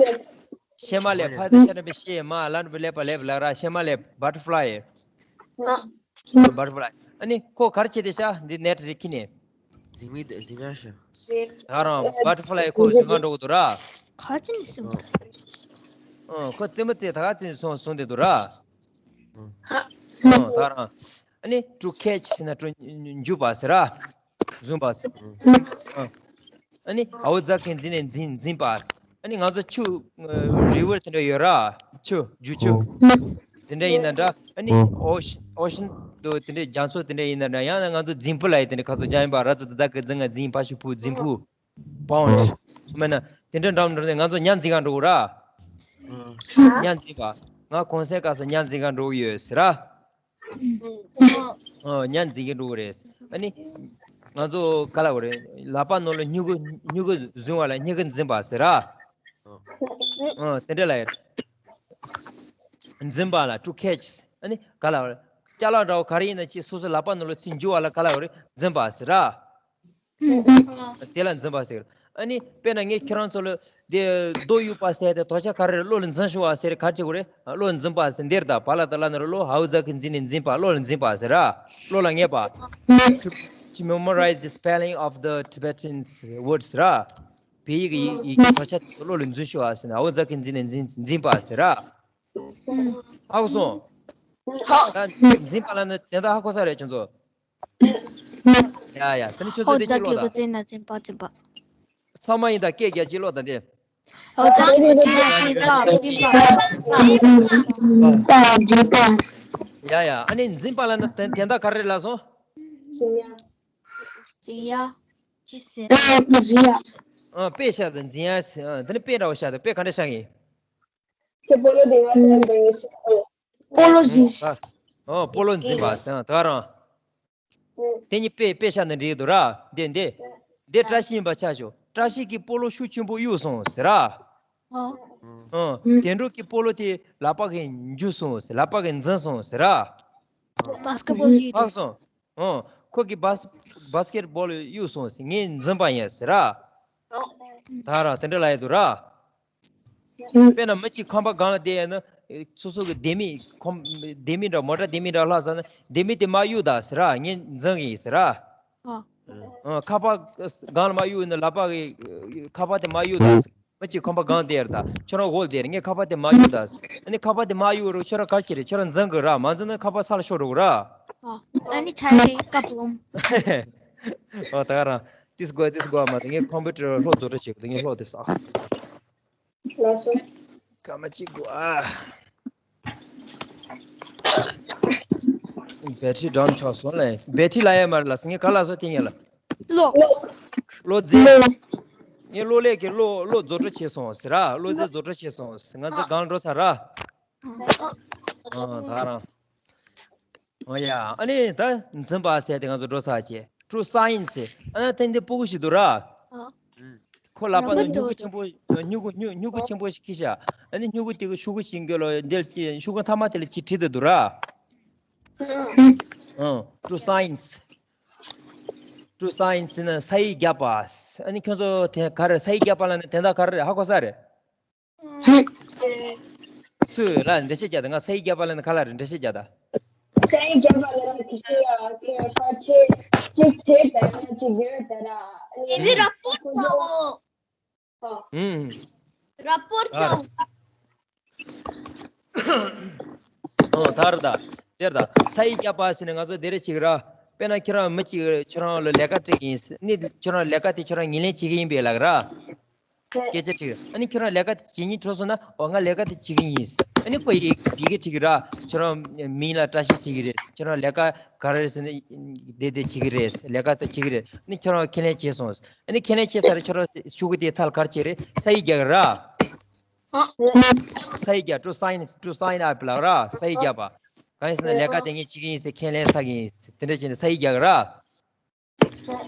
ཤེ་མ་ལེབ། ཕ་ཡ་བཏགས་ཤ་ན་པ་ཤེ། མ་ལ་ན་པ་ལེབ། པ་ལེབ་ལབ་ར། ཤེ་མ་ལེབ། butterfly། butterfly། ཨ་ནི་ཁོ་ག་རེ་བྱེད་དེ་ཤག་འདི་ནེཊ་རེ་འཁྱེར་ནས། འཛིང་མི་འདུག་འཛིང་ག་ཤག་ང་རང་butterfly ཁོ་འཛིང་ག་འགྲོ་གི་འདུག་ར། ག་ཅི་ནས་སེམས་པ། ཨོ། ཁོ་རྩེད་མོ་རྩེ་ད་ག་རྩེད་སོང་སོང་དེ་འདུག་ར། ཨོ། ད་རང་། ཨ་ནི་to catch ཟེར་ན་to འཇུ་བ་ཟེར་ར། འཛིན་པ་ཟེར། ཨོ། ཨ་ནི་ཨའོ་ཛ་གི་འཛིན་ནས་འཛིན་འཛིན་པ་ཟེར། ཨ་ནི་ང་ཚོ་ཆུ་རི་ཝར་དེ་འདྲ་ཡོད་ར། ཆུ་རྒྱུག་ཆུ། དེ་འདྲ་ཡིན་ན་འདྲ། ཨ་ནི་ཨོ་ཤ་ཨོ་ཤན་དུ་དེ་འདྲ་རྒྱ་མཚོ་དེ་འདྲ་ཡིན་ན་འདྲ། ཡང་ན་ང་ཚོ་རྫིང་བུ་ལ་ཡི་དེ་འདྲ་ཁ་ཚོ་རྒྱ་ཡིན་པ། ར་ཙ་ད་ཛ་གི་རྫི་ང་རྫིང་། ཕ་ཤུ་ཕུ་རྫིང་བུ། བོན་ཆི། མིན་ན་དེ་འདྲ་འདྲ་མི་འདྲ་ནས་ང་ཚོ་ཉ་འཛིན་ག་འགྲོ་གི་ར། ཉ་འཛིན་པ། ང་གུང་སེང་སྐབས་སུ་ཉ་འཛིན་ག་འགྲོ་གི་ཡོད་ཟེར་ར། ཨོ། ཉ་འཛིན་གི་འགྲོ་གི་རེད། ཨ་ནི། ང་ཚོ་ག་ལ་བ་རེད། ལག་པ་ནང་ལ་སྨྱུ་གུ་སྨྱུ་གུ་བཟུང་བ་ལ་སྨྱུ་གུ་འཛིན་པ་ཟེར་ར། ཨོ། དེ་འདྲ་ལ་ཡོད། འཛིན་པ་ལ་to catch། ཨ་ནི་ག་ལ་བ་རེད། ཅ་ལག་འདྲ་བོ་ག་རེ་ཡིན་ན་ཅིག་སོ་སོ་ལག་པ་ནང་ལ་ཚུར་འཇུ་བ་ལ་ག་ལ་བ་རེད། འཛིན་པ་ཟེར་ར། དེ་ལ་འཛིན་པ་ཟེར། ཨ་ནི་དཔེར་ན་ངས་ཁྱེད་རང་ཚོ་ལ་དེ་རྡོ་གཡུག་པ་ཟེར་དེ་དོ་ཆ་ག་རེ་རེད། བློ་ལ་འཛིན་ཤོག་ཨ་ཟེར་ག་རེ་བྱེད་དགོས་རེད། བློ་འཛིན་པ་ཟེར་འདིར་ད་བ་ལ་ད་ལ་ན་རོ་བློ་ཧའོ་ཛ་གི་འཛིན་ནས་འཛིན་པ། བློ་ལ་འཛིན་པ་ཟེར་ར། བློ་ལ་ངེས་པ། To, to memorize the spelling of the Tibetan words ར། བོད་ཡིག་གི་ཡིག་ཡིག་གི་དོ་ཆ་དེ་བློ་ལ་འཛིན་ཤོག་ཨ་ཟེར་ན་ཧའོ་ཛ་གི་འཛིན་ནས་འཛིན་འཛིན་པ་ཟེར་ར། ཧ་གོ་སོང་། ད་འཛིན་པ་ལ་ནི་དེ་ད་ཧ་གོ་ས་རེད་ཁྱོད་ཚོ། ཡ་ཡ། ད་ནི་ཁྱོད་ཚོ་ཨའོ་དེ་ཅི་ཙ་ཀློག་གི་ད། ལོ་ཙེ་ན་ཙེ་པ་ཙེ་པ། ཚང་མ་ཡིན་ད་སྐད་རྒྱག་ཅི་ཀློག་ད་དེ། ཨའོ་ཙ་ཀློག་ཙེ་ན་ཙེ་པ་ཙེ་པ། ཡ་ཡ། ཨ་ནི་འཛིན་པ་ལ་ནི་དེ་དེ་ད་ག་རེ་ལ་སོང་། ཅི་ཟེར། ཅི་ཟེར། ཨ། དཔེ་བཞག་ད་འཛིན་ཡ། ཨ། དེ་ནི་དཔེ་འདྲ་བོ་བཞག་ད། དཔེ་ག་འདྲ་བཞག་གི། ཁྱེད་སྤོ་ལོ་དེ་ང་ཤ་དང་ངེས་ཤེས། སྤོ་ལོ་ཟིན། ཨ། ཨོ། སྤོ་ལོ་འཛིན་པ་ཟེར་ད་ག་རང་། དེ་གཉིས་དཔེ་དཔེ་བཞག་ན་འགྲིག་འདུག་ར། དེ་འདི། འདི་བཀྲ་ཤིས་ཡིན་པ་ཆ་བཞག་བཀྲ་ཤིས་ཀྱིས་སྤོ་ལོ་ཤུགས་ཆེན་པོ་གཡུགས་སོང་ཟེར་ར། ཨོ། དོན་གྲུབ་ཀྱིས་སྤོ་ལོ་དེ་ལག་པ་གིས་འཇུས་སོང་ཟེར། ལག་པ་གིས་འཛིན་སོང་ཟེར་ར། བྷ་སི་ཀེ་ཊི་བྷོལ་གཡུགས་འདུག་ཧ་གོ་སོང་། ཨོ། ཁོ་གིས་བྷ་སི་བྷ་སི་ཀེ་ཊི་བྷོལ་གཡུགས་སོང་ཟེར། ངས་འཛིན་པ་ཡིན་ཟེར་ར། ད་ར་དེ་འདྲ་ལབ་ཡ་འདུག་ར། དཔེར་ན་མི་གཅིག་ཁང་པ་སྒང་ལ་བསྡད་ཡོད་ན། སོ་སོ་གི་ལྡེ་མིག་ཁོམ་ལྡེ་མིག་འདྲ་མོ་ཊ་ལྡེ་མིག་འདྲ་ལྷག་ཙམ་ན་ལྡེ་མིག་དེ་མར་གཡུག་ད་ཟེར་ར། ངས་འཛིན་གི་ཡིན་ཟེར་ར། ཨ། ཨ། ཁ་པར་སྒང་ལ་མར་གཡུག་ན་ལག་པ་གི་ཁ་པར་དེ་མར་གཡུག་ད་ཟེར། མི་གཅིག་ཁང་པ་སྒང་བསྡད་ཡོད་ད། ཁྱོད་རང་འོག་བསྡད་རེད། ངས་ཁ་པར་དེ་མར་གཡུག་ད་ཟེར། ཨ་ནི་ཁ་པར་དེ་མར་གཡུག་རུ་ཁྱོད་རང་ག་རེ་བྱེད་རེད། ཁྱོད་རང་འཛིན་གི་ར། མ་འཛིན་ན་ཁ་པར་ས་ལ་ཤོར་འགྲོ་གི་ར། ཨ། ཨ་ནི་ཆ་ཤས་ཀ་བུམ། ཨོ། ད་ག་རང་ཏིས་གོ་ཏིས་གོ་མ་དེ། ངས་ཁམ་པུ་ཊར་ལ་ལྷོ་བཟོ་གྲྭ་བྱེད་གི་འདུག་ངས་ལྷོ་དེ་ས། ལགས་སོ། སྐར་མ་གཅིག་དགོས་ཨ། བེ་ཊི་རི་ཌའུན་ཆགས་སོང་ལེ། བེ་ཊི་རི་ལ་ཡ་མར་ལ་ངས་ག་ལ་སོ་དེ་ངས་ལ། གློག་གློག་རྫས། ངས་གློག་ཀླད་ཀྱི་གློག་གློག་བཟོ་གྲྭ་བྱས་སོང་ཟེར་ར། གློག་རྫས་བཟོ་གྲྭ་བྱས་སོང་ཟེར། ང་ཚོ་སྒང་འགྲོ་ས་ར། ཨ། ད་རང་། ཨོ་ཡ། ཨ་ནི་ད་འཛིན་པ་ཟེར་དེ་ང་ཚོ་འགྲོ་ས་བྱས། To science ཟེར། ཨ་ནི་དེ་འདི་སྤུ་གུ་ཞིག་འདུག་ར། ཨ། ཁོ་ལག་པ་ནང་སྨྱུ་གུ་ཆེན་པོ། སྨྱུ་གུ་སྨྱུ་སྨྱུ་གུ་ཆེན་པོ་ཞིག་འཁྱེར་ཤག་ཨ་ནི་སྨྱུ་གུ་དེ་གི་ཤོག་གུ་ཞིག་གི་ལོ་འདིར་ཅི་ཤོག་གུ་མཐའ་མ་དེ་ལ་ཅི་བྲིས་ཏེ་འདུག་ར། ཨ། To science. To science ཟེར་ན་ས་ཡིག་བརྒྱབ་པ། ཨ་ནི་ཁྱོད་ཚོ་དེ་ག་རེ། ས་ཡིག་བརྒྱབ་པ་ལ་ནི་དོན་དག་ག་རེ་རེད། ཧ་གོ་ས་རེད། སུ་ལ་འགྲེལ་བཤད་རྒྱག་ད། ང་ས་ཡིག་བརྒྱབ་པ་ལ་ནི་ག་ལ་རེད། འགྲེལ་བཤད་རྒྱག་ད། ས་ཡིག་བརྒྱབ་པ་ལ་ནི་ཁི་ཤི་ཡ་ཁེ་ཕ་ཆེ་གཅིག་བྱེད་ད་ན་གཅིག་ཡོད་ད་ར། ཨེ་ཟི་ར་པོར་ཊི་ཨོ། ཨུམ། ར་པོར་ཊི་ཨོ། ཨོ། ད་ར་ད། དེར་ད་ས་ཡིག་བརྒྱབ་པ་ཟེར་ནས་ང་ཚོ་དེ་རེ་ཅིག་ར། དཔེར་ན་ཁྱོད་རང་མི་གཅིག་ཁྱོད་རང་ལ་ལས་ཀ་སྤྲད་ཀྱི་ཡིན་ཟེར་ནི། ཁྱོད་རང་ལས་ཀ་དེ་ཁྱོད་རང་ངོས་ལེན་བྱེད་ཀྱི་ཡིན་པས་ལབ་ར། སྐད་ཆ་དྲིས། ཨ་ནི་ཁྱོད་རང་ལས་ཀ་དེ་བྱེད་སྙིང་བྲོ་སོང་ན། འོ། ང་ལས་ཀ་དེ་བྱེད་ཀྱི་ཡིན་ཟེར། ཨ་ནི་ཁོ་ཡི་ཡི་གེ་བྲིས་ཀྱི་ར། ཁྱོད་རང་མིང་ལ་བཀྲ་ཤིས་ཟེར་གྱི་རེད། ཁྱོད་རང་ལས་ཀ་ག་རེ་རེད་ཟེར་ན་དེ་དེ་བྱེད་ཀྱི་རེད། ལས་ཀ་དེ་བྱེད་ཀྱི་རེད། ཨ་ནི་ཁྱོད་རང་ཁས་ལེན་བྱས་སོང་ཟེར། ཨ་ནི་ཁས་ལེན་བྱས་ཚར་རེད། ཁྱོད་རང་ཤོག་གུ་དེའི་མཐའ་ལ་ག་རེ་བྱས་རེད། ས་ཡིག་རྒྱག་གི་ར། ས་ཡིག་རྒྱག to sign, to sign up ལབ་ར། ས་ཡིག་རྒྱག་པ། གང་ཡིན་ཟེར་ན་ལས་ཀ་དེ་ངས་བྱེད་ཀྱི་ཡིན་ཟེར་ཁས་ལེན་ས་གི་ཡིན་ཟེར། དེ་འདྲ་བྱས་ནས་ས་ཡིག་རྒྱག་གི་ར།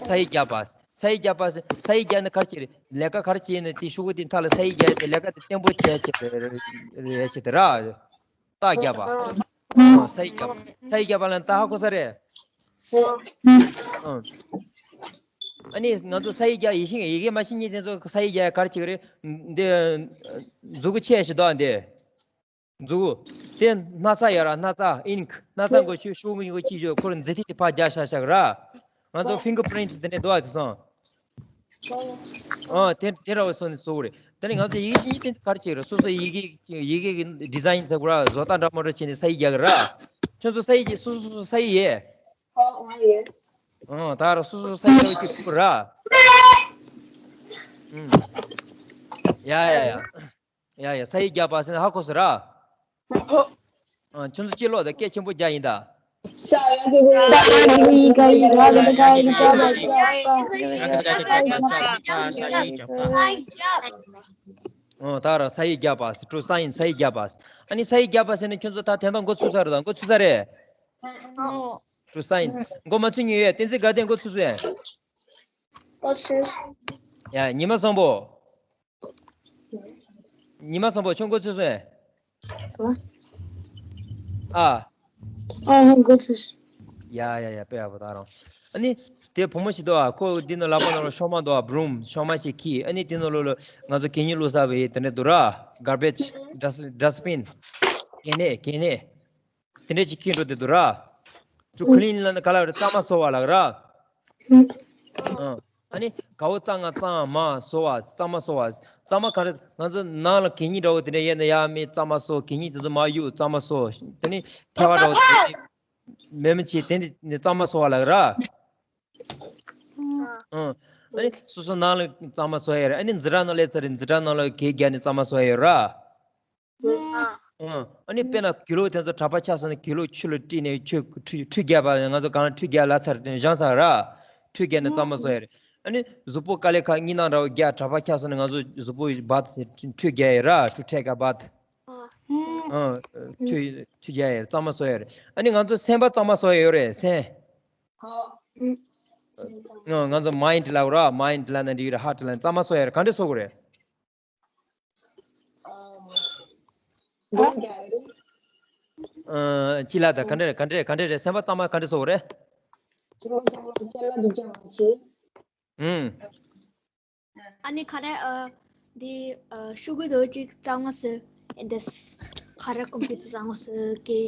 ས་ཡིག་བརྒྱབ་པ། ས་ཡིག་བརྒྱབ་པ། ས་ཡིག་བརྒྱབ་ན་ག་རེ་བྱེད་རེད། ལས་ཀ་ག་རེ་བྱེད་ན་དེ་ཤོག་གུ་དེ་མཐའ་ལ་ས་ཡིག་བརྒྱབ་ཡ་དེ་ལས་ཀ་དེ་བརྟན་པོ་བྱས་བྱས་རེད་བྱས་དེ་ར། རྟགས་བརྒྱབ་པ། ཨ། ས་ཡིག་བརྒྱབ། ས་ཡིག་བརྒྱབ་པ་ལ་རྟགས་ཧ་གོ་ས་རེད། ཨ། ཨ་ནི་ང་ཚོ་ས་ཡིག་བརྒྱབ། ཡིག་ཤེས་ཡིག་ཤེས་མ་ཤེས་གཉིས་དེ་ཚོ་ས་ཡིག་བརྒྱབ་ཡ་ག་རེ་བྱེད་ཀྱི་རེད། འདི་མཛུ་གུ་ཆེ་ཞིག་འདུག་ཨ། འདི། མཛུ་གུ། དེ་སྣག་ཚ་ཡོད་ར། སྣག་ཚ། ཨིན་ཀི། སྣག་ཚ་མགོ་ཆུ་ཤུགས་མི་མགོ་ཅི་བྱོས། ཁོར་མཛེས་ཐིག་དེ་ཕར་རྒྱག་བཞག་བཞག་ར། ང་ཚོ་ཕིང་གར་པི་རིན་ཊི་དེ་འདྲ་འདུག་ཨ། དེ་སོང་། ཨ། དེ་དེ་ར་བ་སོང་ནས་བཟོ་དགོས་རེད། ད་ ད་ནི་ང་ཚོ་ཡི་གེ་ཤེས་ཀྱི་དེ་ག་རེ་བྱེད་ར། སོ་སོ་ཡི་གེ་ཡི་གེ་གི་ཌི་ཛའིན་ཟེར་དགོས་ར། བཟོ་ལྟ་འདྲ་མོ་འདྲ་བྱས་ནས་ས་ཡིག་རྒྱག་གི་ར། ཁྱོད་ཚོ་ས་ཡིག་སོ་སོ་སོ་སོ་ས་ཡིག་ཡས། ཨོ། ང་ཡོད། ཨོ། ད་ར་སོ་སོ་ས་ཡིག་རྒྱག་གི་ཁུར་ར། ཨུམ། ཡ་ཡ་ཡ། ཡ་ཡ། ས་ཡིག་རྒྱག་པ་ཟེར་ན་ཧ་གོ་སོང་ར། ཧོ། ཨ། ཁྱོད་ཚོ་ཅི་ལོག་ད། སྐད་ཆེན་པོ་རྒྱག་ཡིན་ད། ཨོ། ད་ར་ས་ཡིག་རྒྱག་པ། ཊུ་སའིན། ས་ཡིག་རྒྱག་པ། ཨ་ནི་ས་ཡིག་རྒྱག་པ་ཟེར་ན་ཁྱོད་ཚོ་ད་དེ་འདྲ་འགོ་ཚུགས་ས་རེད་ད། འགོ་ཚུགས་ས་རེད། ཊུ་སའིན། འགོ་མ་ཚུགས་ཉེ་ཡོད། བསྟན་འཛིན་དགའ་ལྡན་འགོ་ཚུགས་སོང་ཡ། འགོ་ཚུགས། ཡ། ཉི་མ་བཟང་པོ། ཉི་མ་བཟང་པོ་ཁྱོད་འགོ་ཚུགས་སོང་ཡ། ཨ། ཨ། ཨ། འགོ་ཚུགས། ཡ་ཡ་ཡ། དཔེ་ཡག་པོ་ད་རང་། ཨ་ནི་དེ་བུ་མོ་ཞིག་འདུག་ཨ། ཁོ་འདི་ནང་ལག་པ་ནང་ལ་ཤོག་མ་འདུག་ཨ། བུ་རུམ། ཤོག་མ་ཞིག་འཁྱེར། ཨ་ནི་དེ་ནང་ལོགས་ལ་ང་ཚོ་གད་སྙིགས་བླུགས་ས་བའི་དེ་འདྲ་འདུག་ར། གར་བེཇ། ཌ་སི་ཌ་སི་བིན། གད་སྙིགས། གད་སྙིགས། དེ་འདྲ་ཅིག་འཁྱེར་འགྲོ་བསྡད་འདུག་ར། ཊུ་ཀི་ལིན་ལབ་ན་ག་ལབ་རེད། གཙང་མ་བཟོ་བ་ལབ་ར། ཨ། ཨ་ནི་ག་བོ་གཙང་ང་གཙང་མ་བཟོ་བ། གཙང་མ་བཟོ་བ། གཙང་མ་ག་རེ། ང་ཚོ་ནང་ལ་གད་སྙིགས་འདྲ་བོ་དེ་འདྲ་ཡོད་ན་ཡ་མེད་གཙང་མ་བཟོ། གད་སྙིགས་དེ་ཚོ་མར་གཡུག་གཙང་མ་བཟོ། དེ་ནི་ཐལ་བ་འདྲ་བོ་དེ་འདྲ་མེད་མི་བྱེད། དེ་འདྲ་ནི་གཙང་མ་བཟོ་བ་ལབ་ར། ཨ། ཨ་ནི་སོ་སོ་ནང་ལ་གཙང་མ་བཟོ་ཡ་རེད། ཨ་ནི་འཛིན་གྲྭ་ནང་སླེབས་ཚར་རེད། འཛིན་གྲྭ་ནང་ལ་གད་རྒྱག་ནས་གཙང་མ་བཟོ་ཡ་ཡོད་ར། ཨ། ཨ་ནི་དཔེར་ན་དུག་ལོག་དེ་ཚོ་གྲྭ་པ་ཆགས་སོང་ན་དུག་ལོག་ཆུ་ལ་དཀྲིས་ནས་ཆུ་ཁྲུས་ཁྲུས་རྒྱག་པ། ང་ཚོ་གང་ལ་ཁྲུས་རྒྱག་ལབ་ཚར་བཞག་ཚར་ར། ཁྲུས་རྒྱག་ནས་གཙང་མ་བཟོ་ཡ་རེད། ཨ་ནི་གཟུགས་པོ་དཀའ་ལས་ཁག་གཉིད་སྣང་འདྲ་བོ་རྒྱག་གྲྭ་པ་ཆགས་སོང་ན་ང་ཚོ་གཟུགས་པོ་བཱཐ་ཁྲུས་རྒྱག་ཡ་ར། ཁྲུས་ཁྲུས་རྒྱག་བཱཐ། ཨ། ཁྲུས་ཁྲུས་རྒྱག་ཡ་རེད། གཙང་མ་བཟོ་ཡ་རེད། ཨ་ནི་ང་ཚོ་སེམས་པ་གཙང་མ་བཟོ་ཡ་ཡོད་རེད། སེམས། ཨ། ང་ཚོ་མའིན་ཌི་ལབ་ར། མའིན་ཌི་ལབ་ན་འགྲིག་རེད། ཧར་ཊི་ལབ་ན། གཙང་མ་བཟོ་ཡ་རེད། ག་འདྲས་བཟོ་དགོས་རེད། ཨ། ཅི་ལ་ད་ག་འདྲ་རེད། ག་འདྲ་རེད། ག་འདྲ་རེད། སེམས་པ་གཙང་མ་ག་འདྲ་བཟོ་དགོས་རེད། ཆེན་པོ་ཆེན་པོ་སྐྱེ་ལ་སྡུག་ཅག་མ་བྱེད། ཨུམ། ཨ་ནི་ག་རེ། ཨ། འདི། ཨ། ཤོག་གུ་དོ་ཅིག་གཙང་མ་བཟོ། ཨེ་འདྲས། ག་རེ་ཀོམ་པུ་ཊར་གཙང་མ་བཟོ་གི།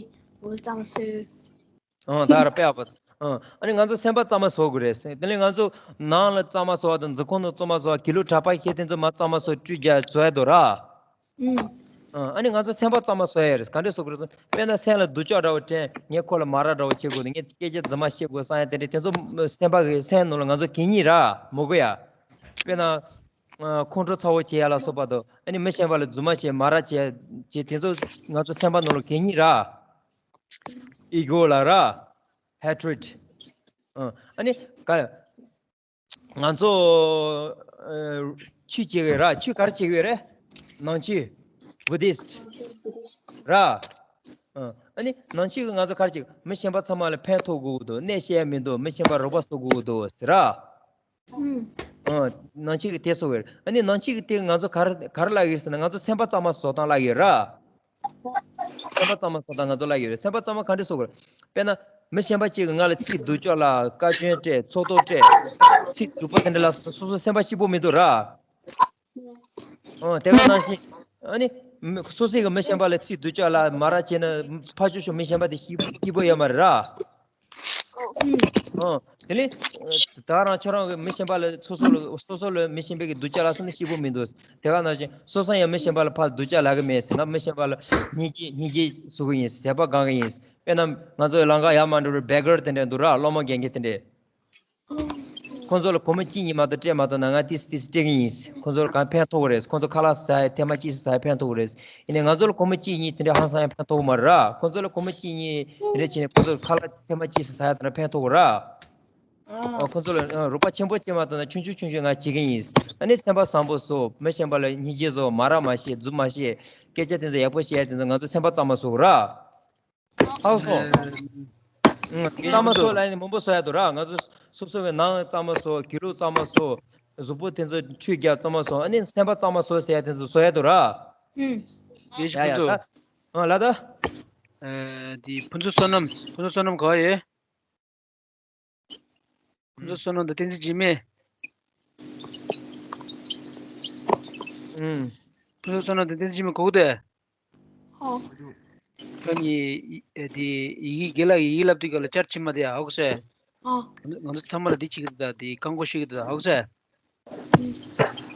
འོ་གཙང་མ་བཟོ། ཨང་། ད་ར་དཔེ་ཡག་པོ། ཨང་། ཨ་ནི་ང་ཚོ་སེམས་པ་གཙང་མ་བཟོ་དགོས་རེད། དེ་ནས་ང་ཚོ་ནང་ལ་གཙང་མ་བཟོ་བ་དང་། འཛིན་ཁང་ནང་གཙང་མ་བཟོ་བ། དུག་ལོག་གྲྭ་པ་ཁྱེར་དེ་ཚོ་མར་གཙང་མ་བཟོ། ཁྲུས་རྒྱག་བཟོ་ཡ་འདུག་ར། ཨང་། ཨ་ནི་ང་ཚོ་སེམས་པ་གཙང་མ་བཟོ་ཡ་རེད། ག་འདྲས་བཟོ་དགོས་རེད་ཟེར་ན། དཔེར་ན་སེམས་ལ་སྡུག་ཅག་འདྲ་བོ་དྲན། ངས་ཁོ་ལ་མ་ར་འདྲ་བོ་བྱེད་དགོས་འདུག་ངས་སྐད་ཆ་རྫུན་མ་བཤད་དགོས་བསམ་ཡ་དེ་འདྲས། དེ་ཚོ་སེམས་པ་གི་སེམས་ནང་ལ་ང་ཚོ་གད་སྙིགས་ར་མོ་གོ་ཡ། དཔེར་ན། ཨ། ཁོང་ཁྲོ་ཚ་བོ་བྱེད་ཡ་ལ་སོགས་པ་དང་། ཨ་ནི་མི་གཞན་པ་ལ་རྫུན་མ་བཤད། མ་ར་བྱེད་བྱེད། དེ་ཚོ་ང་ཚོ་སེམས་པ་ནང་ལ་གད་སྙིགས་ར། ཨི་གོ་ལབ་ར། ཧེ་ཊི་རེ་ཌི། ཨ། ཨ་ནི་ག་ང་ཚོ། ཨ། ཆོས་བྱེད་ཀྱི་ར། ཆོས་ག་རེ་བྱེད་ཀྱི་ཡོད་རེད། ནང་ཆོས། བུ་དིསྟ་ར། ཨ། ཨ་ནི་ནང་ཆོས་ཀྱི་ང་ཚོ་ག་རེ་བྱེད། མི་གཞན་པ་ཚང་མ་ལ་ཕན་ཐོགས་དགོས་ཀྱི་འདུག་གནོད་བྱེད་ཡ་མི་འདུག་མི་གཞན་པ་རོགས་པ་བཟོ་དགོས་ཀྱི་འདུག་ཟེར་ར། ཨང་། ཨ། ནང་ཆོས་ཀྱི་དེ་བཟོ་གི་རེད། ཨ་ནི་ནང་ཆོས་ཀྱི་དེ་ང་ཚོ་ག་རེ་ག་རེ་ལབ་ཀྱི་རེད་ཟེར་ན། ང་ཚོ་སེམས་པ་གཙང་མ་བཟོ་སྟངས་ལབ་ཀྱི་རེད། སེམས་པ་གཙང་མ་བཟོ་སྟངས་ང་ཚོ་ལབ་ཀྱི་རེད། སེམས་པ་གཙང་མ་ག་འདྲས་བཟོ་དགོས་རེད། དཔེར་ན་མི་གཞན་པ་གཅིག་གིས་ང་ལ་ཚིག་སྡུག་ཅག་ལབ། བཀའ་བཀྱོན་སྤྲད། ཚོགས་གཏམ་སྤྲད། ཚིག་སྡུག་པ་དེ་འདྲ་ལབ་སོང་ན་སོ་སོ་སེམས་པ་སྐྱིད་པོ་མི་འདུག་ར། ཨང་། དེ་ག་ནང་བཞིན། ཨ་ནི་མི་སོ་སོ་གིས་མི་གཞན་པ་ལ་ཚིག་སྡུག་ཅག་ལབ། མ་ར་བྱས་ན་ཕར་ཕྱོགས་ཕྱོགས་མི་གཞན་པ་དེ་སྐྱིད་སྐྱིད་པོ་ཡོད་མ་རེད་ར། ཨང་། དེ་ནས་ད་རང་ཁྱོད་རང་གིས་མི་གཞན་པ་ལ། སོ་སོ་ལ། སོ་སོ་ལ་མི་གཞན་པ་གིས་སྡུག་ཅག་ལབ་སོང་ན་སྐྱིད་པོ་མི་འདུག་དེ་ག་ནང་བཞིན་སོ་སོ་ཡང་མི་གཞན་པ་ལ་ཕར་སྡུག་ཅག་ལབ་ཀྱི་མེད་ཟེར། ང་མི་གཞན་པ་ལ་སྙིང་རྗེ་སྙིང་རྗེ་བཟོ་གི་ཡིན། ཟད་པ་སྒང་གི་ཡིན། དཔེར་ན་ང་ཚོ་ལམ་ཁ་ཡར་མར་འགྲོ་རེད། བེ་གར་དེ་འདྲ་འདུག་ར། སློང་མོ་རྒྱག་མཁན་དེ་འདྲས། ཁོང་ཚོ་ལ་སྒོར་མོ་གཅིག་གཉིས་མ་གཏོགས་སྤྲད་མ་གཏོགས་ན་ང་ཏིས་ཏིས་སྤྲད་ཀྱི་ཡིན། ཁོང་ཚོ་ལ་གང་ཕན་ཐོགས་ཀྱི་རེད། ཁོང་ཚོ་ཁ་ལག་ཟ་ཡ་ཐེངས་མ་གཅིག་ཟ་ཡ་ཕན་ཐོགས་ཀྱི་རེད། ཡིན་ནའི་ང་ཚོ་ལ་སྒོར་མོ་གཅིག་གཉིས་དེ་འདྲ་ཧང་སང་ཡ་ཕན་ཐོགས་ཀྱི་མ་རེད་ར། ཁོང་ཚོ་ལ་སྒོར་མོ་གཅིག་གཉིས་དེ་འདྲ་བྱས་ནས་ཁོང་ཚོ་ཁ་ལག་ཐེངས་མ་གཅིག་ཟ་ཡ་དེ་འདྲ་ཕན་ཐོགས་ཀྱི་རེད། ཨ། ཁོང་ཚོ་ལ། ཨ། རོགས་པ་ཆེན་པོ་བྱེད་མ་ཐུབ་ན་ཆུང་ཆུང་ཆུང་ཆུང་ང་བྱེད་ཀྱི་ཡིན། ཨ་ནི་སེམས་པ་བཟང་པོ་བཟོ། མི་གཞན་པ་ལ་སྙིང་རྗེ་བཟོ། མ་ར་མ་བྱེད། རྫུན་མ་བཤད། སྐད་ཆ་དེ་ཚོ་ཡག་པོ་བཤད་ཡ་དེ་ཚོ་ང་ཚོ་སེམས་པ་གཙང་མ་བཟོ་དགོས་ར། ཧའོ་སོ། ཨ། གཙང་མ་བཟོ་ལབ་ནས་མང་པོ་བཟོ་ཡ་འདུག་ར། ང་ཚོ་སོ་སོ་གི་ནང་གཙང་མ་བཟོ། དུག་ལོག་གཙང་མ་བཟོ། གཟུགས་པོ་དེ་ཚོ་ཁྲུས་རྒྱག་གཙང་མ་བཟོ། ཨ་ནི་སེམས་པ་གཙང་མ་བཟོ་ཟེར་ཡ་དེ་ཚོ་བཟོ་ཡ་འདུག་ར། ཨུམ། ཡ་ཡ། ད། ཨ། ལ་ད། ཨ། དེ་ཕུན་ཚོགས་བསོད་ནམས། ཕུན་ཚོགས་བསོད་ནམས་ག་པར་ཡོད། ཕུན་ཚོགས་བསོད་ནམས་དང་བསྟན་འཛིན་འཇིགས་མེད། ཨུམ། ཕུན་ཚོགས་བསོད་ནམས་དང་བསྟན་འཛིན་འཇིགས་མེད་གོ་གི་འདུག་ཨོ། ཁྱོད་གཉིས་ཡི་དེ་ཡི་གེ་རྒན་ལགས་ཀྱིས་ཡི་གེ་བསླབ་དུས་སྐབས་ལ་བསྐྱར་ཕྱིན་མ་དེ་ཡ་ཧོག་སེ། ཨོ། ང་ཚོ་ཚང་མ་ལ་འདི་བྱེད་ཀྱི་འདུག་ད་དེ་བཀའ་འགོག་ཞུ་གི་འདུག་ད་ཧོག་སེ། ཨུམ།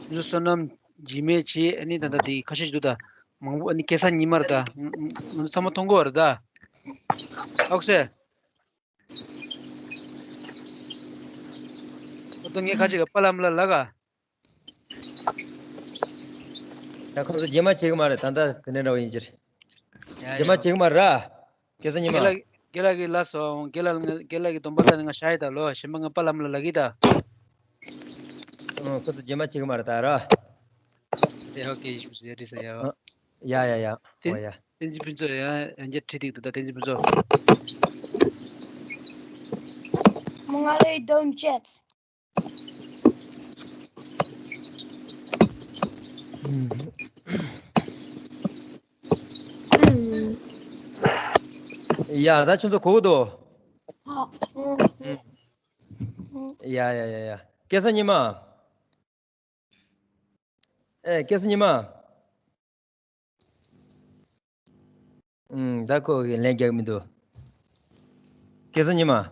ཕུན་ཚོགས་བསོད་ནམས། འཇིགས་མེད་བྱས། ཨ་ནི་ད་ལྟ་དེ་ཁ་ཤས་ཤིག་འདུག་ད། མང་པོ་ཨ་ནི་སྐལ་བཟང་ཉི་མ་རེད་ད། ང་ཚོ་ཚང་མ་མཐོང་གི་ཡོད་རེད་ད། ཨོ་ཁེ། ཨོ་ད་ངས་ཁ་ཅིག་ག་པ་ལམ་ལ་ལ་ག་ད་ཁོང་ཚོ་རྗེས་མ་བྱེད་གི་མ་རེད། ད་ལྟ་དེ་འདྲ་འདྲ་བོ་ཡིན་ཕྱིར། ཡ་རྗེས་མ་ཡ། བྱེད་གི་མ་རེད། སྐལ་བཟང་ཉི་མ། རྒན་ལགས་རྒན་ལགས་ཀྱིས་ལབ་སོང་། རྒན་ལགས་རྒན་ལགས་ཀྱི་སྡོམ་པ་ལ་ནི་ང་བཞག་ཡོད་ད་ལོ། གཞན་པ་ང་པ་ལམ་ལ་ལ་གི་ད། ཨོ་ཁོ་ཚོ་རྗེས་མ་བྱེད་གི་མ་རེད་ད་ར། དེ་ཨོ་ཁེ་ཞུ་ཞུ་ཡ་དྲིས་སོང་ཡ། ཡ་ཡ་ཡ། ཨོ་ཡ། བསྟན་འཛིན་ཕུན་ཚོགས་ཡ་ཡང་བསྐྱར་ཁྲིད་ཐིག་ཏུ་ད། བསྟན་འཛིན་ཕུན་ཚོགས། མོ་ང་ལ་ཡི་དོན་བྱེད། ཡ་ད་ཁྱོད་ཚོ་གོ་གི་འདུག་ཡ་ཡ་ཡ་ཡ། སྐལ་བཟང་ཉི་མ། ཨེ་སྐལ་བཟང་ཉི་མ། ཨུམ། ད་ཁོ་གིས་ལན་རྒྱག་གི་མི་འདུག་སྐལ་བཟང་ཉི་མ། ཨ།